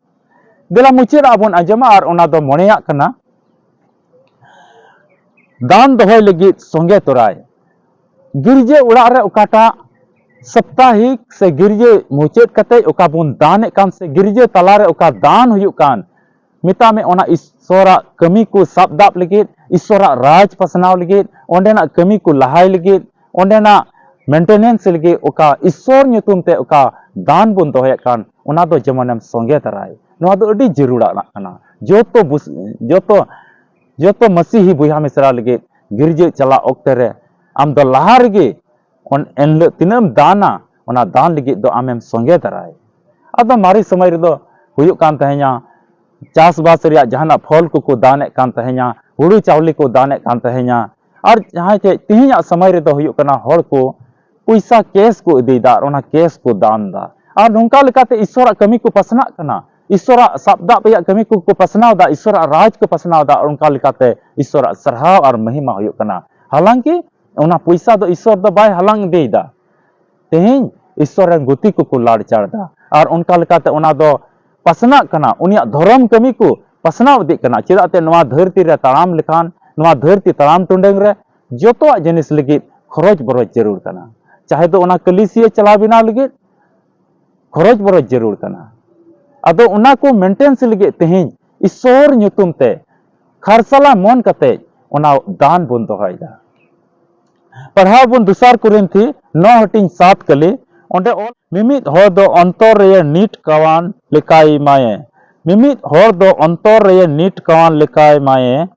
ᱫᱮᱞᱟ ᱢᱩᱪᱟᱹᱫ ᱟᱜ ᱵᱚᱱ ᱟᱸᱡᱚᱢᱟ, ᱟᱨ ᱚᱱᱟ ᱫᱚ ᱢᱚᱬᱮᱭᱟᱜ ᱠᱟᱱᱟ, ᱫᱟᱱ ᱫᱚᱦᱚᱭ ᱞᱟᱹᱜᱤᱫ ᱥᱚᱸᱜᱮ ᱛᱚᱨᱟᱭ᱾ ᱜᱤᱨᱡᱟᱹ ᱚᱲᱟᱜ ᱨᱮ ᱚᱠᱟᱴᱟᱜ ᱥᱟᱯᱛᱟᱦᱤᱠ ᱥᱮ ᱜᱤᱨᱡᱟᱹ ᱢᱩᱪᱟᱹᱫ ᱠᱟᱛᱮ ᱚᱠᱟ ᱵᱚᱱ ᱫᱟᱱᱮᱫ ᱠᱟᱱ ᱥᱮ ᱜᱤᱨᱡᱟᱹ ᱛᱟᱞᱟᱨᱮ ᱚᱠᱟ ᱫᱟᱱ ᱦᱩᱭᱩᱜ ᱠᱟᱱ, ᱢᱮᱛᱟᱜ ᱢᱮ ᱚᱱᱟ ᱤᱥᱚᱨᱟᱜ ᱠᱟᱹᱢᱤ ᱠᱚ ᱥᱟᱵ ᱫᱟᱵ ᱞᱟᱹᱜᱤᱫ, ᱤᱥᱚᱨᱟᱜ ᱨᱟᱡᱽ ᱯᱟᱥᱱᱟᱣ ᱞᱟᱹᱜᱤᱫ, ᱚᱸᱰᱮᱱᱟᱜ ᱠᱟᱹᱢᱤ ᱠᱚ ᱞᱟᱦᱟᱭ ᱞᱟᱹᱜᱤᱫ, ᱚᱸᱰᱮᱱᱟᱜ ᱢᱮᱱᱴᱮᱱᱮᱱᱥ ᱞᱟᱹᱜᱤᱫ ᱚᱠᱟ ᱤᱥᱚᱨ ᱧᱩᱛᱩᱢ ᱛᱮ ᱚᱠᱟ ᱫᱟᱱ ᱵᱚᱱ ᱫᱚᱦᱚᱭᱮᱫ ᱠᱟᱱ, ᱚᱱᱟ ᱫᱚ ᱡᱮᱢᱚᱱᱮᱢ ᱥᱚᱸᱜᱮ ᱛᱟᱨᱟᱭ᱾ ᱱᱚᱣᱟ ᱫᱚ ᱟᱹᱰᱤ ᱡᱟᱹᱨᱩᱲᱟᱱᱟᱜ ᱠᱟᱱᱟ᱾ ᱡᱚᱛᱚ ᱵᱩᱥ-, ᱡᱚᱛᱚ, ᱡᱚᱛᱚ ᱢᱟᱹᱥᱤᱦᱤ ᱵᱚᱭᱦᱟ ᱢᱤᱥᱨᱟ ᱞᱟᱹᱜᱤᱫ ᱜᱤᱨᱡᱟᱹ ᱪᱟᱞᱟᱜ ᱚᱠᱛᱮ ᱨᱮ ᱟᱢ ᱫᱚ ᱞᱟᱦᱟ ᱨᱮᱜᱮ ᱚᱱ-, ᱮᱱᱦᱤᱞᱳᱜ ᱛᱤᱱᱟᱹᱜ ᱮᱢ ᱫᱟᱱᱟ, ᱚᱱᱟ ᱫᱟᱱ ᱞᱟᱹᱜᱤᱫ ᱫᱚ ᱟᱢᱮᱢ ᱥᱚᱸᱜᱮ ᱫᱟᱨᱟᱭ᱾ ᱟᱫᱚ ᱢᱟᱨᱮ ᱥᱚᱢᱚᱭ ᱨᱮᱫᱚ ᱦᱩᱭᱩᱜ ᱠᱟᱱ ᱛᱟᱦᱮᱸᱧᱟ, ᱪᱟᱥᱵᱟᱥ ᱨᱮᱭᱟᱜ ᱡᱟᱦᱟᱱᱟᱜ ᱯᱷᱚᱞ ᱠᱚᱠᱚ ᱫᱟᱱᱮᱫ ᱠᱟᱱ ᱛᱟᱦᱮᱸᱧᱟ, ᱦᱩᱲᱩ ᱪᱟᱣᱞᱮ ᱠᱚ ᱫᱟᱱᱮᱫ ᱠᱟᱱ ᱛᱟᱦᱮᱸᱧᱟ᱾ ᱟᱨ ᱡᱟᱦᱟᱸᱭ ᱴᱷᱮᱡ ᱛᱮᱦᱮᱧᱟᱜ ᱥᱚᱢᱚᱭ ᱨᱮᱫᱚ ᱦᱩᱭᱩᱜ ᱠᱟᱱᱟ, ᱦᱚᱲ ᱠᱚ ᱯᱚᱭᱥᱟ ᱠᱮᱥ ᱠᱚ ᱤᱫᱤᱭᱮᱫᱟ ᱟᱨ ᱚᱱᱟ ᱠᱮᱥ ᱠᱚ ᱫᱟᱱ ᱮᱫᱟ᱾ ᱟᱨ ᱱᱚᱝᱠᱟ ᱞᱮᱠᱟᱛᱮ ᱤᱥᱚᱨᱟᱜ ᱠᱟᱹᱢᱤ ᱠᱚ ᱯᱟᱥᱱᱟᱜ ᱠᱟᱱᱟ, ᱤᱥᱚᱨᱟᱜ ᱥᱟᱵ ᱫᱟᱵ ᱨᱮᱭᱟᱜ ᱠᱟᱹᱢᱤ ᱠᱚᱠᱚ ᱯᱟᱥᱱᱟᱣ ᱮᱫᱟ, ᱤᱥᱚᱨᱟᱜ ᱨᱟᱡᱽ ᱠᱚ ᱯᱟᱥᱱᱟᱣ ᱮᱫᱟ, ᱟᱨ ᱚᱱᱠᱟ ᱞᱮᱠᱟᱛᱮ ᱤᱥᱚᱨᱟᱜ ᱥᱟᱨᱦᱟᱣ ᱟᱨ ᱢᱚᱦᱤᱢᱟ ᱦᱩᱭᱩᱜ ᱠᱟᱱᱟ᱾ ᱦᱟᱞᱟᱝᱠᱤ ᱚᱱᱟ ᱯᱚᱭᱥᱟ ᱫᱚ ᱤᱥᱚᱨ ᱫᱚ ᱵᱟᱭ ᱦᱟᱞᱟᱝ ᱤᱫᱤᱭᱮᱫᱟ᱾ ᱛᱮᱦᱮᱧ ᱤᱥᱚᱨ ᱨᱮᱱ ᱜᱩᱛᱤ ᱠᱚᱠᱚ ᱞᱟᱲᱪᱟᱲ ᱮᱫᱟ, ᱟᱨ ᱚᱱᱠᱟ ᱞᱮᱠᱟᱛᱮ ᱚᱱᱟ ᱫᱚ ᱯᱟᱥᱱᱟᱜ ᱠᱟᱱᱟ, ᱩᱱᱤᱭᱟᱜ ᱫᱷᱚᱨᱚᱢ ᱠᱟᱹᱢᱤ ᱠᱚ ᱯᱟᱥᱱᱟᱣ ᱤᱫᱤᱜ ᱠᱟᱱᱟ᱾ ᱪᱮᱫᱟᱜ ᱛᱮ ᱱᱚᱣᱟ ᱫᱷᱟᱹᱨᱛᱤ ᱨᱮ ᱛᱟᱲᱟᱢ ᱞᱮᱠᱷᱟᱱ, ᱱᱚᱣᱟ ᱫᱷᱟᱹᱨᱛᱤ ᱛᱟᱲᱟᱢ ᱴᱩᱰᱟᱹᱝ ᱨᱮ ᱡᱚᱛᱚᱣᱟᱜ ᱡᱤᱱᱤᱥ ᱞᱟᱹᱜᱤᱫ ᱠᱷᱚᱨᱚᱪ ᱵᱚᱨᱚᱪ ᱡᱟᱹᱨᱩᱲ ᱠᱟᱱᱟ᱾ ᱪᱟᱦᱮ ᱫᱚ ᱚᱱᱟ ᱠᱟᱹᱞᱤᱥᱤᱭᱟᱹ ᱪᱟᱞᱟᱣ ᱵᱮᱱᱟᱣ ᱞᱟᱹᱜᱤᱫ ᱠᱷᱚᱨᱚᱪ ᱵᱚᱨᱚᱪ ᱡᱟᱹᱨᱩᱲ ᱠᱟᱱᱟ᱾ ᱟᱫᱚ ᱚᱱᱟ ᱠᱚ ᱢᱮᱱᱴᱮᱱᱥ ᱞᱟᱹᱜᱤᱫ ᱛᱮᱦᱮᱧ ᱤᱥᱚᱨ ᱧᱩᱛᱩᱢ ᱛᱮ ᱠᱷᱟᱨᱥᱟᱞᱟ ᱢᱚᱱ ᱠᱟᱛᱮ ᱚᱱᱟ ᱫᱟᱱ ᱵᱚᱱ ᱫᱚᱦᱚᱭᱮᱫᱟ᱾ ᱯᱟᱲᱦᱟᱣ ᱵᱚᱱ ᱫᱚᱥᱟᱨ ᱠᱚᱨᱤᱱᱛᱷᱤ ᱱᱚ ᱦᱟᱹᱴᱤᱧ ᱥᱟᱛ ᱠᱟᱹᱞᱤ, ᱚᱸᱰᱮ ᱚᱞ, ᱢᱤᱢᱤᱫ ᱦᱚᱲ ᱫᱚ ᱚᱱᱛᱚᱨ ᱨᱮᱭᱮ ᱱᱤᱴ ᱠᱟᱣᱟᱱ ᱞᱮᱠᱟᱭ ᱢᱟᱭᱮ, ᱢᱤᱢᱤᱫ ᱦᱚᱲ ᱫᱚ ᱚᱱᱛᱚᱨ ᱨᱮᱭᱮ ᱱᱤᱴ ᱠᱟᱣᱟᱱ ᱞᱮᱠᱟᱭ ᱢᱟᱭᱮ,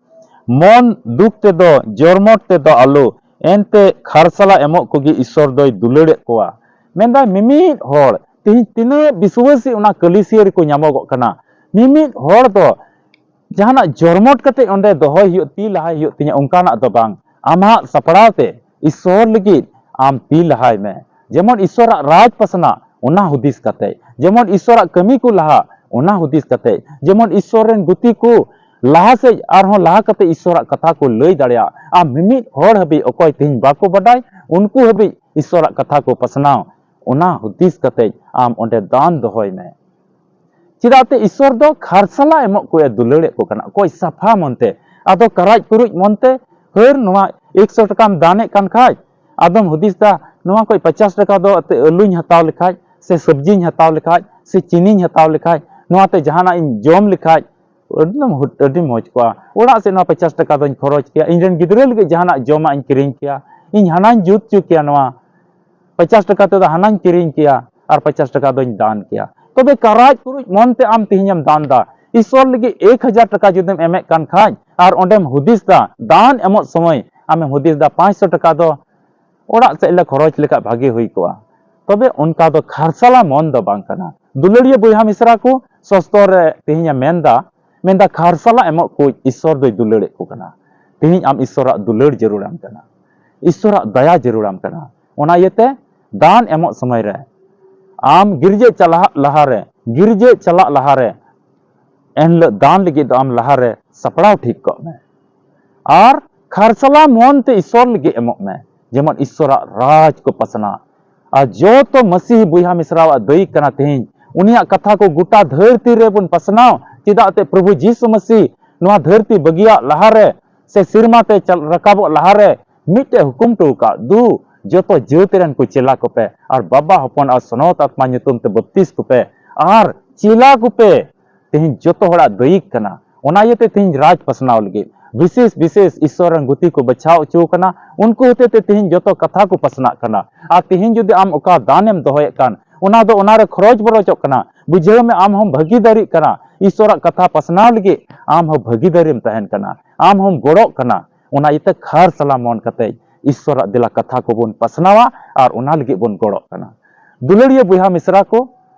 ᱢᱚᱱ ᱫᱩᱠ ᱛᱮᱫᱚ ᱡᱚᱨᱢᱚᱴ ᱛᱮᱫᱚ ᱟᱞᱚ, ᱮᱱᱛᱮ ᱠᱷᱟᱨᱥᱟᱞᱟ ᱮᱢᱚᱜ ᱠᱚᱜᱮ ᱤᱥᱚᱨ ᱫᱚᱭ ᱫᱩᱞᱟᱹᱲᱮᱫ ᱠᱚᱣᱟ᱾ ᱢᱮᱱᱫᱟᱭ, ᱢᱤᱢᱤᱫ ᱦᱚᱲ ᱛᱮᱦᱮᱧ ᱛᱤᱱᱟᱹᱜ ᱵᱤᱥᱣᱟᱹᱥᱤ ᱚᱱᱟ ᱠᱟᱹᱞᱤᱥᱤᱭᱟᱹ ᱨᱮᱠᱚ ᱧᱟᱢᱚᱜᱚᱜ ᱠᱟᱱᱟ, ᱢᱤᱢᱤᱫ ᱦᱚᱲ ᱫᱚ ᱡᱟᱦᱟᱱᱟᱜ ᱡᱚᱨᱢᱚᱴ ᱠᱟᱛᱮ ᱚᱸᱰᱮ ᱫᱚᱦᱚᱭ ᱦᱩᱭᱩᱜ, ᱛᱤ ᱞᱟᱦᱟᱭ ᱦᱩᱭᱩᱜ ᱛᱤᱧᱟᱹ, ᱚᱱᱠᱟᱱᱟᱜ ᱫᱚ ᱵᱟᱝ᱾ ᱟᱢᱟᱜ ᱥᱟᱯᱲᱟᱣ ᱛᱮ ᱤᱥᱚᱨ ᱞᱟᱹᱜᱤᱫ ᱟᱢ ᱛᱤ ᱞᱟᱦᱟᱭ ᱢᱮ᱾ ᱡᱮᱢᱚᱱ ᱤᱥᱚᱨᱟᱜ ᱨᱟᱡᱽ ᱯᱟᱥᱱᱟᱜ, ᱚᱱᱟ ᱦᱩᱫᱤᱥ ᱠᱟᱛᱮ, ᱡᱮᱢᱚᱱ ᱤᱥᱚᱨᱟᱜ ᱠᱟᱹᱢᱤ ᱠᱚ ᱞᱟᱦᱟᱜ, ᱚᱱᱟ ᱦᱩᱫᱤᱥ ᱠᱟᱛᱮ, ᱡᱮᱢᱚᱱ ᱤᱥᱚᱨ ᱨᱮᱱ ᱜᱩᱛᱤ ᱠᱚ ᱞᱟᱦᱟ ᱥᱮᱫ ᱟᱨᱦᱚᱸ ᱞᱟᱦᱟ ᱠᱟᱛᱮ ᱤᱥᱚᱨᱟᱜ ᱠᱟᱛᱷᱟ ᱠᱚ ᱞᱟᱹᱭ ᱫᱟᱲᱮᱭᱟᱜ᱾ ᱟᱢ ᱢᱤᱢᱤᱫ ᱦᱚᱲ ᱦᱟᱹᱵᱤᱡ, ᱚᱠᱚᱭ ᱛᱮᱦᱮᱧ ᱵᱟᱠᱚ ᱵᱟᱰᱟᱭ, ᱩᱱᱠᱩ ᱦᱟᱹᱵᱤᱡ ᱤᱥᱚᱨᱟᱜ ᱠᱟᱛᱷᱟ ᱠᱚ ᱯᱟᱥᱱᱟᱣ, ᱚᱱᱟ ᱦᱩᱫᱤᱥ ᱠᱟᱛᱮ ᱟᱢ ᱚᱸᱰᱮ ᱫᱟᱱ ᱫᱚᱦᱚᱭ ᱢᱮ᱾ ᱪᱮᱫᱟᱜ ᱛᱮ ᱤᱥᱚᱨ ᱫᱚ ᱠᱷᱟᱨᱥᱟᱞᱟ ᱮᱢᱚᱜ ᱠᱚ ᱮ ᱫᱩᱞᱟᱹᱲᱮᱫ ᱠᱚ ᱠᱟᱱᱟ, ᱚᱠᱚᱭ ᱥᱟᱯᱷᱟ ᱢᱚᱱᱛᱮ᱾ ᱟᱫᱚ ᱠᱟᱨᱟᱡ ᱠᱩᱨᱩᱡ ᱢᱚᱱᱛᱮ, ᱦᱟᱹᱨ ᱱᱚᱣᱟ ᱮᱠᱥᱚ ᱴᱟᱠᱟᱢ ᱫᱟᱱᱮᱫ ᱠᱟᱱ ᱠᱷᱟᱡ, ᱟᱫᱚᱢ ᱦᱩᱫᱤᱥ ᱫᱟ, ᱱᱚᱣᱟ ᱠᱷᱚᱡ ᱯᱚᱪᱟᱥ ᱴᱟᱠᱟ ᱫᱚ ᱮᱱᱛᱮ ᱟᱹᱞᱩᱧ ᱦᱟᱛᱟᱣ ᱞᱮᱠᱷᱟᱡ, ᱥᱮ ᱥᱚᱵᱽᱡᱤᱧ ᱦᱟᱛᱟᱣ ᱞᱮᱠᱷᱟᱡ, ᱥᱮ ᱪᱤᱱᱤᱧ ᱦᱟᱛᱟᱣ ᱞᱮᱠᱷᱟᱡ, ᱱᱚᱣᱟᱛᱮ ᱡᱟᱦᱟᱱᱟᱜ ᱤᱧ ᱡᱚᱢ ᱞᱮᱠᱷᱟᱡ, ᱮᱠᱫᱚᱢ ᱦᱩ-, ᱟᱹᱰᱤ ᱢᱚᱡᱽ ᱠᱚᱜᱼᱟ᱾ ᱚᱲᱟᱜ ᱥᱮᱫ ᱱᱚᱣᱟ ᱯᱚᱪᱟᱥ ᱴᱟᱠᱟ ᱫᱚᱧ ᱠᱷᱚᱨᱚᱪ ᱠᱮᱭᱟ, ᱤᱧ ᱨᱮᱱ ᱜᱤᱫᱽᱨᱟᱹ ᱞᱟᱹᱜᱤᱫ ᱡᱟᱦᱟᱱᱟᱜ ᱡᱚᱢᱟᱜ ᱤᱧ ᱠᱤᱨᱤᱧ ᱠᱮᱭᱟ, ᱤᱧ ᱦᱟᱱᱟᱧ ᱡᱩᱛ ᱦᱚᱪᱚ ᱠᱮᱭᱟ, ᱱᱚᱣᱟ ᱯᱚᱪᱟᱥ ᱴᱟᱠᱟ ᱛᱮᱫᱚ ᱦᱟᱱᱟᱧ ᱠᱤᱨᱤᱧ ᱠᱮᱭᱟ ᱟᱨ ᱯᱚᱪᱟᱥ ᱴᱟᱠᱟ ᱫᱚᱧ ᱫᱟᱱ ᱠᱮᱭᱟ᱾ ᱛᱚᱵᱮ ᱠᱟᱨᱟᱡ ᱠᱩᱨᱩᱡ ᱢᱚᱱᱛᱮ ᱟᱢ ᱛᱮᱦᱮᱧᱮᱢ ᱫᱟᱱ ᱫᱟ, ᱤᱥᱚᱨ ᱞᱟᱹᱜᱤᱫ ᱮᱠ ᱦᱟᱡᱟᱨ ᱴᱟᱠᱟ ᱡᱩᱫᱤᱢ ᱮᱢᱮᱫ ᱠᱟᱱ ᱠᱷᱟᱡ, ᱟᱨ ᱚᱸᱰᱮᱢ ᱦᱩᱫᱤᱥ ᱫᱟ, ᱫᱟᱱ ᱮᱢᱚᱜ ᱥᱚᱢᱚᱭ ᱟᱢᱮᱢ ᱦᱩᱫᱤᱥ ᱫᱟ, ᱯᱟᱸᱪᱥᱚ ᱴᱟᱠᱟ ᱫᱚ ᱚᱲᱟᱜ ᱥᱮᱫ ᱞᱮ ᱠᱷᱚᱨᱚᱪ ᱞᱮᱠᱷᱟᱡ ᱵᱷᱟᱜᱮ ᱦᱩᱭ ᱠᱚᱜᱼᱟ᱾ ᱛᱚᱵᱮ ᱚᱱᱠᱟ ᱫᱚ ᱠᱷᱟᱨᱥᱟᱞᱟ ᱢᱚᱱ ᱫᱚ ᱵᱟᱝ ᱠᱟᱱᱟ᱾ ᱫᱩᱞᱟᱹᱲᱤᱭᱟᱹ ᱵᱚᱭᱦᱟ ᱢᱤᱥᱨᱟ ᱠᱚ, ᱥᱚᱥᱛᱚ ᱨᱮ ᱛᱮᱦᱮᱧᱮ ᱢᱮᱱᱫᱟ, ᱢᱮᱱᱫᱟ, ᱠᱷᱟᱨᱥᱟᱞᱟ ᱮᱢᱚᱜ ᱠᱚ ᱤᱥᱚᱨ ᱫᱚᱭ ᱫᱩᱞᱟᱹᱲᱮᱫ ᱠᱚ ᱠᱟᱱᱟ᱾ ᱛᱮᱦᱮᱧ ᱟᱢ ᱤᱥᱚᱨᱟᱜ ᱫᱩᱞᱟᱹᱲ ᱡᱟᱹᱨᱩᱲᱟᱢ ᱠᱟᱱᱟ, ᱤᱥᱚᱨᱟᱜ ᱫᱟᱭᱟ ᱡᱟᱹᱨᱩᱲᱟᱢ ᱠᱟᱱᱟ᱾ ᱚᱱᱟ ᱤᱭᱟᱹᱛᱮ ᱫᱟᱱ ᱮᱢᱚᱜ ᱥᱚᱢᱚᱭ ᱨᱮ ᱟᱢ ᱜᱤᱨᱡᱟᱹ ᱪᱟᱞᱟᱜ ᱞᱟᱦᱟᱨᱮ, ᱜᱤᱨᱡᱟᱹ ᱪᱟᱞᱟᱜ ᱞᱟᱦᱟᱨᱮ ᱮᱱᱦᱤᱞᱳᱜ ᱫᱟᱱ ᱞᱟᱹᱜᱤᱫ ᱫᱚ ᱟᱢ ᱞᱟᱦᱟᱨᱮ ᱥᱟᱯᱲᱟᱣ ᱴᱷᱤᱠ ᱠᱚᱜ ᱢᱮ᱾ ᱟᱨ ᱠᱷᱟᱨᱥᱟᱞᱟ ᱢᱚᱱ ᱛᱮ ᱤᱥᱚᱨ ᱞᱟᱹᱜᱤᱫ ᱮᱢᱚᱜ ᱢᱮ, ᱡᱮᱢᱚᱱ ᱤᱥᱚᱨᱟᱜ ᱨᱟᱡᱽ ᱠᱚ ᱯᱟᱥᱱᱟᱜ᱾ ᱟᱨ ᱡᱚᱛᱚ ᱢᱟᱹᱥᱤᱦᱤ ᱵᱚᱭᱦᱟ ᱢᱤᱥᱨᱟᱣᱟᱜ ᱫᱟᱹᱭᱤᱠ ᱠᱟᱱᱟ ᱛᱮᱦᱮᱧ ᱩᱱᱤᱭᱟᱜ ᱠᱟᱛᱷᱟ ᱠᱚ ᱜᱚᱴᱟ ᱫᱷᱟᱹᱨᱛᱤ ᱨᱮᱵᱚᱱ ᱯᱟᱥᱱᱟᱣ᱾ ᱪᱮᱫᱟᱜ ᱛᱮ ᱯᱨᱚᱵᱷᱩ ᱡᱤᱥᱩ ᱢᱟᱹᱥᱤ ᱱᱚᱣᱟ ᱫᱷᱟᱹᱨᱛᱤ ᱵᱟᱹᱜᱤᱭᱟᱜ ᱞᱟᱦᱟᱨᱮ ᱥᱮ ᱥᱮᱨᱢᱟ ᱛᱮ ᱪᱟᱞ-, ᱨᱟᱠᱟᱵᱚᱜ ᱞᱟᱦᱟᱨᱮ ᱢᱤᱫᱴᱮᱡ ᱦᱩᱠᱩᱢ ᱦᱚᱴᱚ ᱟᱠᱟᱫ, ᱫᱩ, ᱡᱚᱛᱚ ᱡᱟᱹᱛ ᱨᱮᱱ ᱠᱚ ᱪᱮᱞᱟ ᱠᱚᱯᱮ ᱟᱨ ᱵᱟᱵᱟ, ᱦᱚᱯᱚᱱ ᱟᱨ ᱥᱚᱱᱚᱛ ᱟᱛᱢᱟ ᱧᱩᱛᱩᱢ ᱛᱮ ᱵᱟᱯᱛᱤᱥ ᱠᱚᱯᱮ ᱟᱨ ᱪᱮᱞᱟ ᱠᱚᱯᱮ᱾ ᱛᱮᱦᱮᱧ ᱡᱚᱛᱚ ᱦᱚᱲᱟᱜ ᱫᱟᱹᱭᱤᱠ ᱠᱟᱱᱟ᱾ ᱚᱱᱟ ᱤᱭᱟᱹᱛᱮ ᱛᱮᱦᱮᱧ ᱨᱟᱡᱽ ᱯᱟᱥᱱᱟᱣ ᱞᱟᱹᱜᱤᱫ ᱵᱤᱥᱮᱥ ᱵᱤᱥᱮᱥ ᱤᱥᱚᱨ ᱨᱮᱱ ᱜᱩᱛᱤ ᱠᱚ ᱵᱟᱪᱷᱟᱣ ᱦᱚᱪᱚ ᱠᱟᱱᱟ᱾ ᱩᱱᱠᱩ ᱦᱚᱛᱮ ᱛᱮ ᱛᱮᱦᱮᱧ ᱡᱚᱛᱚ ᱠᱟᱛᱷᱟ ᱠᱚ ᱯᱟᱥᱱᱟᱜ ᱠᱟᱱᱟ᱾ ᱟᱨ ᱛᱮᱦᱮᱧ ᱡᱩᱫᱤ ᱟᱢ ᱚᱠᱟ ᱫᱟᱱᱮᱢ ᱫᱚᱦᱚᱭᱮᱫ ᱠᱟᱱ, ᱚᱱᱟ ᱫᱚ ᱚᱱᱟᱨᱮ ᱠᱷᱚᱨᱚᱪ ᱵᱚᱨᱚᱪᱚᱜ ᱠᱟᱱᱟ᱾ ᱵᱩᱡᱷᱟᱹᱣ ᱢᱮ, ᱟᱢ ᱦᱚᱸᱢ ᱵᱷᱟᱹᱜᱤᱫᱟᱨᱤᱜ ᱠᱟᱱᱟ᱾ ᱤᱥᱚᱨᱟᱜ ᱠᱟᱛᱷᱟ ᱯᱟᱥᱱᱟᱣ ᱞᱟᱹᱜᱤᱫ ᱟᱢ ᱦᱚᱸ ᱵᱷᱟᱹᱜᱤᱫᱟᱨᱤᱢ ᱛᱟᱦᱮᱱ ᱠᱟᱱᱟ᱾ ᱟᱢ ᱦᱚᱸᱢ ᱜᱚᱲᱚᱜ ᱠᱟᱱᱟ᱾ ᱚᱱᱟ ᱤᱭᱟᱹᱛᱮ ᱠᱷᱟᱨ ᱥᱟᱞᱟ ᱢᱚᱱ ᱠᱟᱛᱮ ᱤᱥᱥᱚᱨᱟᱜ ᱫᱮᱞᱟ ᱠᱟᱛᱷᱟ ᱠᱚᱵᱚᱱ ᱯᱟᱥᱱᱟᱣᱟ ᱟᱨ ᱚᱱᱟ ᱞᱟᱹᱜᱤᱫ ᱵᱚᱱ ᱜᱚᱲᱚᱜ ᱠᱟᱱᱟ᱾ ᱫᱩᱞᱟᱹᱲᱤᱭᱟᱹ ᱵᱚᱭᱦᱟ ᱢᱤᱥᱨᱟ ᱠᱚ,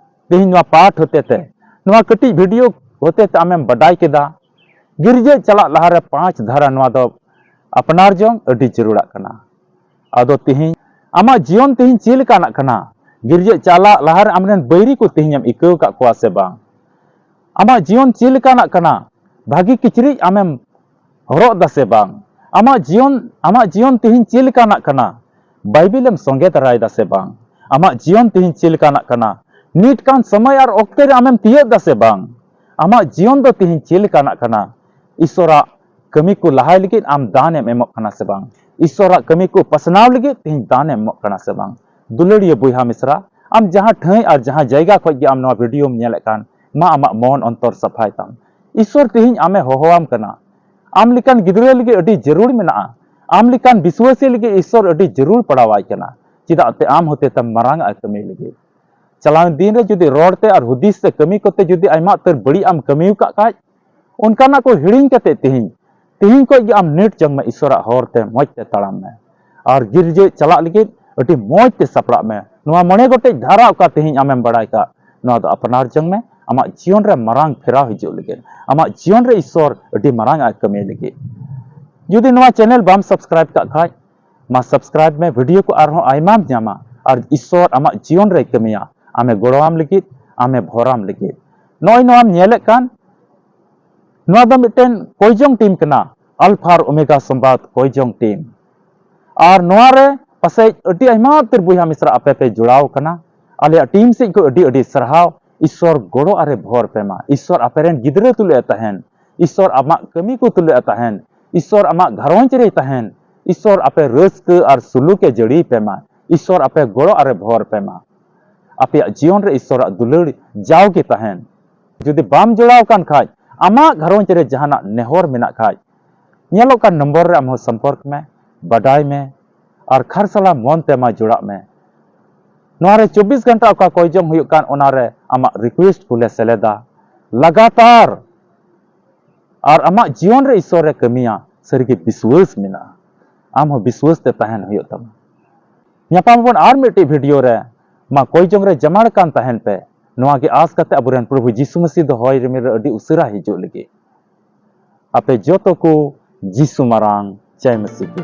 ᱛᱮᱦᱮᱧ ᱱᱚᱣᱟ ᱯᱟᱴ ᱦᱚᱛᱮ ᱛᱮ, ᱱᱚᱣᱟ ᱠᱟᱹᱴᱤᱡ video ᱦᱚᱛᱮ ᱛᱮ ᱟᱢᱮᱢ ᱵᱟᱰᱟᱭ ᱠᱮᱫᱟ, ᱜᱤᱨᱡᱟᱹ ᱪᱟᱞᱟᱜ ᱞᱟᱦᱟᱨᱮ ᱯᱟᱸᱪ ᱫᱷᱟᱨᱟ ᱱᱚᱣᱟ ᱫᱚ ᱟᱯᱱᱟᱨ ᱡᱚᱝ ᱟᱹᱰᱤ ᱡᱟᱹᱨᱩᱲᱟᱜ ᱠᱟᱱᱟ᱾ ᱟᱫᱚ ᱛᱤᱦᱤᱧ ᱟᱢᱟᱜ ᱡᱤᱭᱚᱱ ᱛᱤᱦᱤᱧ ᱪᱮᱫ ᱞᱮᱠᱟᱱᱟᱜ ᱠᱟᱱᱟ? ᱜᱤᱨᱡᱟᱹ ᱪᱟᱞᱟᱜ ᱞᱟᱦᱟᱨᱮ ᱟᱢᱨᱮᱱ ᱵᱟᱹᱭᱨᱤ ᱠᱚ ᱛᱤᱦᱤᱧᱮᱢ ᱤᱠᱟᱹᱣ ᱟᱠᱟᱫ ᱠᱚᱣᱟ ᱥᱮ ᱵᱟᱝ? ᱟᱢᱟᱜ ᱡᱤᱭᱚᱱ ᱪᱮᱫ ᱞᱮᱠᱟᱱᱟᱜ ᱠᱟᱱᱟ? ᱵᱷᱟᱹᱜᱤ ᱠᱤᱪᱨᱤᱡ ᱟᱢᱮᱢ ᱦᱚᱨᱚᱜ ᱫᱟ ᱥᱮ ᱵᱟᱝ? ᱟᱢᱟᱜ ᱡᱤᱭᱚᱱ, ᱟᱢᱟᱜ ᱡᱤᱭᱚᱱ ᱛᱤᱦᱤᱧ ᱪᱮᱫ ᱞᱮᱠᱟᱱᱟᱜ ᱠᱟᱱᱟ? ᱵᱟᱭᱵᱮᱞ ᱮᱢ ᱥᱚᱸᱜᱮ ᱛᱟᱨᱟᱭ ᱫᱟ ᱥᱮ ᱵᱟᱝ? ᱟᱢᱟᱜ ᱡᱤᱭᱚᱱ ᱛᱤᱦᱤᱧ ᱪᱮᱫ ᱞᱮᱠᱟᱱᱟᱜ ᱠᱟᱱᱟ? ᱱᱤᱛ ᱠᱟᱱ ᱥᱚᱢᱚᱭ ᱟᱨ ᱚᱠᱛᱮ ᱨᱮ ᱟᱢᱮᱢ ᱛᱤᱭᱟᱹᱜ ᱫᱟ ᱥᱮ ᱵᱟᱝ? ᱟᱢᱟᱜ ᱡᱤᱭᱚᱱ ᱫᱚ ᱛᱤᱦᱤᱧ ᱪᱮᱫ ᱞᱮᱠᱟᱱᱟᱜ ᱠᱟᱱᱟ? ᱤᱥᱚᱨᱟᱜ ᱠᱟᱹᱢᱤ ᱠᱚ ᱞᱟᱦᱟᱭ ᱞᱟᱹᱜᱤᱫ ᱟᱢ ᱫᱟᱱ ᱮᱢ ᱮᱢᱚᱜ ᱠᱟᱱᱟ ᱥᱮ ᱵᱟᱝ? ᱤᱥᱚᱨᱟᱜ ᱠᱟᱹᱢᱤ ᱠᱚ ᱯᱟᱥᱱᱟᱣ ᱞᱟᱹᱜᱤᱫ ᱛᱤᱦᱤᱧ ᱫᱟᱱ ᱮᱢ ᱮᱢᱚᱜ ᱠᱟᱱᱟ ᱥᱮ ᱵᱟᱝ? ᱫᱩᱞᱟᱹᱲᱤᱭᱟᱹ ᱵᱚᱭᱦᱟ ᱢᱤᱥᱨᱟ, ᱟᱢ ᱡᱟᱦᱟᱸ ᱴᱷᱟᱹᱭ ᱟᱨ ᱡᱟᱦᱟᱸ ᱡᱟᱭᱜᱟ ᱠᱷᱚᱱ ᱜᱮ ᱟᱢ ᱱᱚᱣᱟ videoᱢ ᱧᱮᱞᱮᱫ ᱠᱟᱱ, ᱢᱟ ᱟᱢᱟᱜ ᱢᱚᱱ ᱚᱱᱛᱚᱨ ᱥᱟᱯᱷᱟᱭ ᱛᱟᱢ᱾ ᱤᱥᱚᱨ ᱛᱤᱦᱤᱧ ᱟᱢᱮ ᱦᱚᱦᱚᱣᱟᱢ ᱠᱟᱱᱟ᱾ ᱟᱢ ᱞᱮᱠᱟᱱ ᱜᱤᱫᱽᱨᱟᱹ ᱞᱟᱹᱜᱤᱫ ᱟᱹᱰᱤ ᱡᱟᱹᱨᱩᱲ ᱢᱮᱱᱟᱜᱼᱟ᱾ ᱟᱢ ᱞᱮᱠᱟᱱ ᱵᱤᱥᱣᱟᱹᱥᱤ ᱞᱟᱹᱜᱤᱫ ᱤᱥᱚᱨ ᱟᱹᱰᱤ ᱡᱟᱹᱨᱩᱲ ᱯᱟᱲᱟᱣᱟᱭ ᱠᱟᱱᱟ᱾ ᱪᱮᱫᱟᱜ ᱛᱮ ᱟᱢ ᱦᱚᱛᱮᱛᱮᱢ ᱢᱟᱨᱟᱝ ᱟᱜ ᱠᱟᱹᱢᱤ ᱞᱟᱹᱜᱤᱫ᱾ ᱪᱟᱞᱟᱣᱮᱱ ᱫᱤᱱ ᱨᱮ ᱡᱩᱫᱤ ᱨᱚᱲ ᱛᱮ ᱟᱨ ᱦᱩᱫᱤᱥ ᱛᱮ ᱠᱟᱹᱢᱤ ᱠᱚᱛᱮ ᱡᱩᱫᱤ ᱟᱭᱢᱟ ᱩᱛᱟᱹᱨ ᱵᱟᱹᱲᱤᱡ ᱟᱢ ᱠᱟᱹᱢᱤ ᱟᱠᱟᱫ ᱠᱷᱟᱡ, ᱚᱱᱠᱟᱱᱟᱜ ᱠᱚ ᱦᱤᱲᱤᱧ ᱠᱟᱛᱮ ᱛᱤᱦᱤᱧ, ᱛᱤᱦᱤᱧ ᱠᱷᱚᱡ ᱜᱮ ᱟᱢ ᱱᱤᱴ ᱡᱚᱝ ᱢᱮ, ᱤᱥᱚᱨᱟᱜ ᱦᱚᱨ ᱛᱮ ᱢᱚᱡᱽ ᱛᱮ ᱛᱟᱲᱟᱢ ᱢᱮ᱾ ᱟᱨ ᱜᱤᱨᱡᱟᱹ ᱪᱟᱞᱟᱜ ᱞᱟᱹᱜᱤᱫ ᱟᱹᱰᱤ ᱢᱚᱡᱽ ᱛᱮ ᱥᱟᱯᱲᱟᱜ ᱢᱮ᱾ ᱱᱚᱣᱟ ᱢᱚᱬᱮ ᱜᱚᱴᱮᱡ ᱫᱷᱟᱨᱟ ᱚᱠᱟ ᱛᱤᱦᱤᱧ ᱟᱢᱮᱢ ᱵᱟᱲᱟᱭ ᱠᱟᱜ, ᱱᱚᱣᱟ ᱫᱚ ᱟᱯᱱᱟᱨ ᱡᱚᱝ ᱢᱮ, ᱟᱢᱟᱜ ᱡᱤᱭᱚᱱ ᱨᱮ ᱢᱟᱨᱟᱝ ᱯᱷᱮᱨᱟᱣ ᱦᱤᱡᱩᱜ ᱞᱟᱹᱜᱤᱫ, ᱟᱢᱟᱜ ᱡᱤᱭᱚᱱ ᱨᱮ ᱤᱥᱚᱨ ᱟᱹᱰᱤ ᱢᱟᱨᱟᱝ ᱟᱜ ᱠᱟᱹᱢᱤ ᱞᱟᱹᱜᱤᱫ᱾ ᱡᱩᱫᱤ ᱱᱚᱣᱟ channel ᱵᱟᱢ subscribe ᱠᱟᱜ ᱠᱷᱟᱡ, ᱢᱟ subscribe ᱢᱮ, video ᱠᱚ ᱟᱨᱦᱚᱸ ᱟᱭᱢᱟᱢ ᱧᱟᱢᱟ᱾ ᱟᱨ ᱤᱥᱚᱨ ᱟᱢᱟᱜ ᱡᱤᱭᱚᱱ ᱨᱮᱭ ᱠᱟᱹᱢᱤᱭᱟ, ᱟᱢᱮ ᱜᱚᱲᱚᱣᱟᱢ ᱞᱟᱹᱜᱤᱫ, ᱟᱢᱮ ᱵᱷᱚᱨᱟᱢ ᱞᱟᱹᱜᱤᱫ᱾ ᱱᱚᱜᱼᱚᱭ ᱱᱚᱣᱟᱢ ᱧᱮᱞᱮᱫ ᱠᱟᱱ, ᱱᱚᱣᱟ ᱫᱚ ᱢᱤᱫᱴᱮᱱ ᱠᱚᱭᱡᱚᱝ team ᱠᱟᱱᱟ, ᱟᱞᱯᱷᱟ ᱟᱨ ᱳᱢᱮᱜᱟ ᱥᱚᱢᱵᱟᱫ ᱠᱚᱭᱡᱚᱝ team᱾ ᱟᱨ ᱱᱚᱣᱟ ᱨᱮ ᱯᱟᱥᱮᱡ ᱟᱹᱰᱤ ᱟᱭᱢᱟ ᱩᱛᱟᱹᱨ ᱵᱚᱭᱦᱟ ᱢᱤᱥᱨᱟ ᱟᱯᱮ ᱯᱮ ᱡᱚᱲᱟᱣ ᱠᱟᱱᱟ᱾ ᱟᱞᱮᱭᱟᱜ team ᱥᱮᱫ ᱠᱷᱚᱱ ᱟᱹᱰᱤ ᱟᱹᱰᱤ ᱥᱟᱨᱦᱟᱣ᱾ ᱤᱥᱚᱨ ᱜᱚᱲᱚ ᱟᱨᱮ ᱵᱷᱚᱨ ᱯᱮ ᱢᱟ᱾ ᱤᱥᱚᱨ ᱟᱯᱮ ᱨᱮᱱ ᱜᱤᱫᱽᱨᱟᱹ ᱛᱩᱞᱩᱡ ᱮ ᱛᱟᱦᱮᱱ᱾ ᱤᱥᱚᱨ ᱟᱢᱟᱜ ᱠᱟᱹᱢᱤ ᱠᱚ ᱛᱩᱞᱩᱡ ᱮ ᱛᱟᱦᱮᱱ᱾ ᱤᱥᱚᱨ ᱟᱢᱟᱜ ᱜᱷᱟᱨᱚᱸᱡᱽ ᱨᱮᱭ ᱛᱟᱦᱮᱱ᱾ ᱤᱥᱚᱨ ᱟᱯᱮ ᱨᱟᱹᱥᱠᱟᱹ ᱟᱨ ᱥᱩᱞᱩᱠ ᱮ ᱡᱟᱹᱲᱤ ᱯᱮ ᱢᱟ᱾ ᱤᱥᱚᱨ ᱟᱯᱮ ᱜᱚᱲᱚ ᱟᱨᱮ ᱵᱷᱚᱨ ᱯᱮ ᱢᱟ᱾ ᱟᱯᱮᱭᱟᱜ ᱡᱤᱭᱚᱱ ᱨᱮ ᱤᱥᱚᱨᱟᱜ ᱫᱩᱞᱟᱹᱲ ᱡᱟᱣᱜᱮ ᱛᱟᱦᱮᱱ᱾ ᱡᱩᱫᱤ ᱵᱟᱢ ᱡᱚᱲᱟᱣ ᱟᱠᱟᱱ ᱠᱷᱟᱡ, ᱟᱢᱟᱜ ᱜᱷᱟᱨᱚᱸᱡᱽ ᱨᱮ ᱡᱟᱦᱟᱱᱟᱜ ᱱᱮᱦᱚᱨ ᱢᱮᱱᱟᱜ ᱠᱷᱟᱡ, ᱧᱮᱞᱚᱜ ᱠᱟᱱ ᱱᱚᱢᱵᱚᱨ ᱨᱮ ᱟᱢ ᱦᱚᱸ ᱥᱚᱢᱯᱚᱨᱠ ᱢᱮ, ᱵᱟᱰᱟᱭ ᱢᱮ ᱟᱨ ᱠᱷᱟᱨᱥᱟᱞᱟ ᱢᱚᱱ ᱛᱮ ᱢᱟ ᱡᱚᱲᱟᱜ ᱢᱮ᱾ ᱱᱚᱣᱟ ᱨᱮ ᱪᱚᱵᱵᱤᱥ ᱜᱷᱚᱱᱴᱟ ᱚᱠᱟ ᱠᱚᱭᱡᱚᱝ ᱦᱩᱭᱩᱜ ᱠᱟᱱ, ᱚᱱᱟ ᱨᱮ ᱟᱢᱟᱜ request ᱠᱚᱞᱮ ᱥᱮᱞᱮᱫᱟ᱾ ᱞᱟᱜᱟᱛᱟᱨ ᱟᱨ ᱟᱢᱟᱜ ᱡᱤᱭᱚᱱ ᱨᱮ ᱤᱥᱚᱨ ᱮ ᱠᱟᱹᱢᱤᱭᱟ, ᱥᱟᱹᱨᱤᱜᱮ ᱵᱤᱥᱣᱟᱹᱥ ᱢᱮᱱᱟᱜᱼᱟ᱾ ᱟᱢ ᱦᱚᱸ ᱵᱤᱥᱣᱟᱹᱥ ᱛᱮ ᱛᱟᱦᱮᱱ ᱦᱩᱭᱩᱜ ᱛᱟᱢᱟ᱾ ᱧᱟᱯᱟᱢ ᱟᱵᱚᱱ ᱟᱨ ᱢᱤᱫᱴᱤᱡ ᱵᱷᱤᱰᱤᱭᱳ ᱨᱮ᱾ ᱢᱟ ᱠᱚᱭ ᱡᱚᱝ ᱨᱮ ᱡᱟᱢᱟᱲ ᱠᱟᱱ ᱛᱟᱦᱮᱱ ᱯᱮ᱾ ᱱᱚᱣᱟ ᱜᱮ ᱟᱸᱥ ᱠᱟᱛᱮ ᱟᱵᱚᱨᱮᱱ ᱯᱨᱚᱵᱷᱩ ᱡᱤᱥᱩ ᱢᱟᱹᱥᱤ ᱫᱚ ᱦᱚᱭ ᱨᱤᱢᱤᱞ ᱨᱮ ᱟᱹᱰᱤ ᱩᱥᱟᱹᱨᱟ ᱦᱤᱡᱩᱜ ᱞᱟᱹᱜᱤᱫ᱾ ᱟᱯᱮ ᱡᱚᱛᱚ ᱠᱚ ᱡᱤᱥᱩ ᱢᱟᱨᱟᱝ ᱡᱟᱭ ᱢᱟᱹᱥᱤ ᱜᱮ᱾